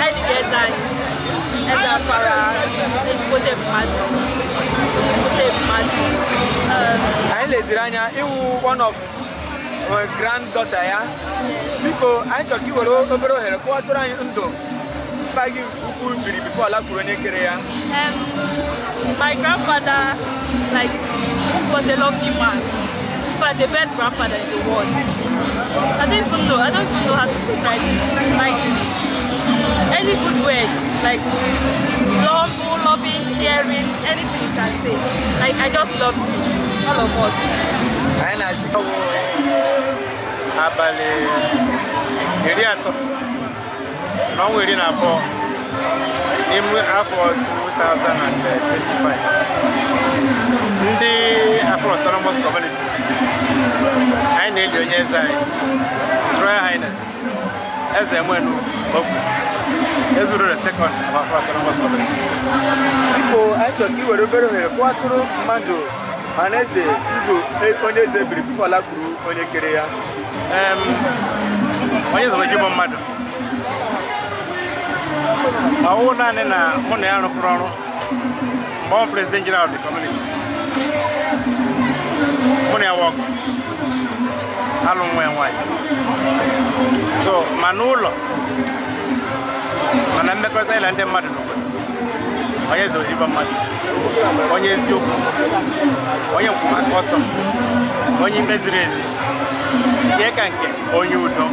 anyị ga eze anyị, eze Afara, ezigbote mmadụ, ezigbote mmadụ. Anyị leziri anya ịwụ one of granddaughter ya. Biko, anyị chọrọ ka i were obere ohere kọwatụrụ anyị ndụ mpa gị ukwu biri before ala kwuru onye kere ya. My grandfather, like, was a lovely man. In fact, the best grandfather in the world. I don't even know. I don't even know how to describe him. Like, any good word, like humble, loving, caring, anything you can say. Like, I just loved him. All of us. Anyị na-asị Abalị 30 n'ọnwa 12 n'ime afọ 2025, ndị Afara Autonomous Community anyị na-eli onye eze anyị, His Royal Highness Eze Emenu Ogbu, Ezuru the second of Afara Autonomous Community. Biko, anyị chọrọ ka i were obere ohere kọwatụrụ mmadụ ọha na eze ndụ onye eze biri before ala kwuru onye kere ya. Onye eze bụ ezigbo mmadụ. Ọ wụ naanị na mụ na ya rụkọrọ ọrụ mgbe ọ bụ president general of the community. Mụ na ya wụ ọgọ, alụ nwa ya nwaanyị. So ma n'ụlọ mana mmekọrịta ya na ndị mmadụ n'obodo, onye eze bụ ezigbo mmadụ, onye eziokwu, onye nkwụmaka ọtọ, onye ikpe ziri ezi, ihe ka nke onye udo.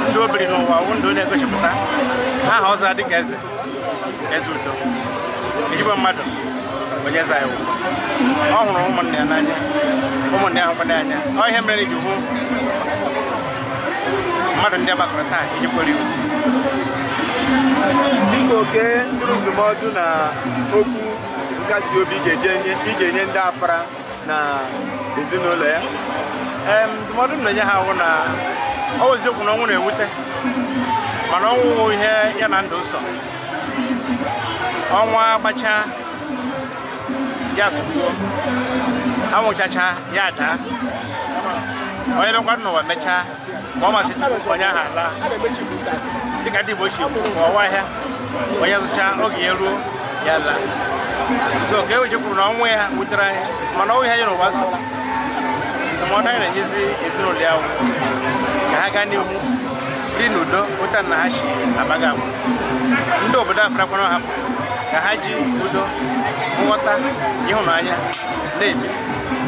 Ndị o biri n'ụwa wụ ndụ na-egosipụta aha ọzọ dịka eze, eze udo, ezigbo mmadụ. Onye eze anyị wụ, ọ hụrụ ụmụnne ya n'anya, ụmụnne ya hụkwana ya anya. Ọ ihe mere iji hụ mmadụ ndị agbakọrọ taa iji kwere iwu. Biko, kee mkpụrụ ndụmọdụ na okwu nkasi obi ị ga-enye ndị Afara na ezinụlọ ya. Ndụmọdụ m na-enye ha wụ na ọ bụ eziokwu na ọnwụ na-ewute, mana ọnwụ wụ ihe ya na ndụ so. Ọnwa gbachaa ya sụgbuo, anwụchacha ya daa. Onye bịakwa n'ụwa mechaa ma ọ masị Chukwu, onye ahụ ala. Dịka ndị Igbo si ekwu, ọwa ahịa onye zụcha oge ya ruo ya laa. So ka e weche kwuru na ọnwụ ya wutere anyị, mana ọnwụ ihe anyị n'ụwa so. Ndụmọdụ anyị na-enyezi ezinụlọ ya wụ ka ha gaa n'ihu biri n'udo ụta na ha si abaga agwa. Ndị obodo Afara kwana hapụ ka ha ji udo, nghọta, ịhụnanya na-ebi,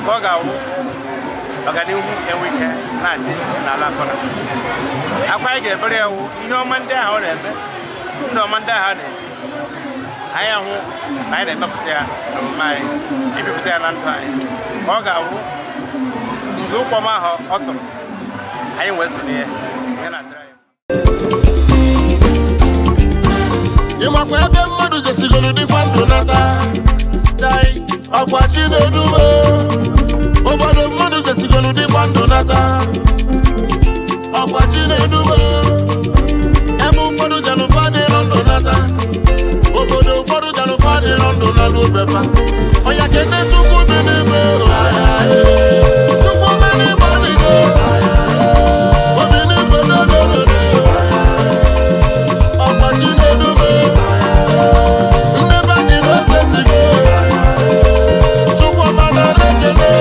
ka ọ ga-awụ ọganihu enwe ike na-adị n'ala Afara. Akwa anyị ga-ebere ya wụ ihe ọma ndị ahụ ọ na-eme, ndụ ọma ndị ahụ ọ na-ebi, anyị ahụ na anyị na-emepụta ya n'omume anyị, ebipụta ya na ndụ anyị, ka ọ ga-awụ nzọụkwụ ọma ahụ ọ tụrụ anyị wee sonye ya, ihe na-adịrị anyị. Ịmakwa ebe mmadụ jesigoro dịkwa ndụ nata chai, ọkwa chi na-edume. Obodo mmadụ jesigoro dịkwa ndụ nata, ọkwa chi na-edume. Ebe ụfọdụ jalụfa dịrọ ndụ nata, obodo ụfọdụ jalụfa dịrọ ndụ na n'obefa. Ọya kene Chukwu bi n'igwe, Chukwu bi n'igwe adịgo, obi n'igwe n'odododo, ọkwa chi na-edume. Ndị be anyị na-esetigo, Chukwu ọma na-ekele.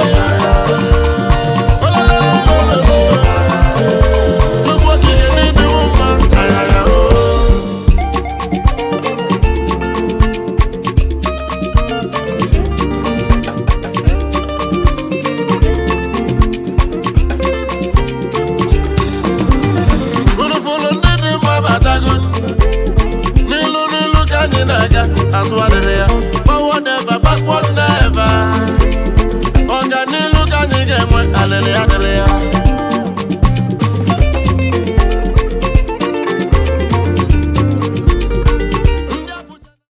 Olololololo, Chukwu okike n'ịdịwo mma, ayaya o. Dịrị.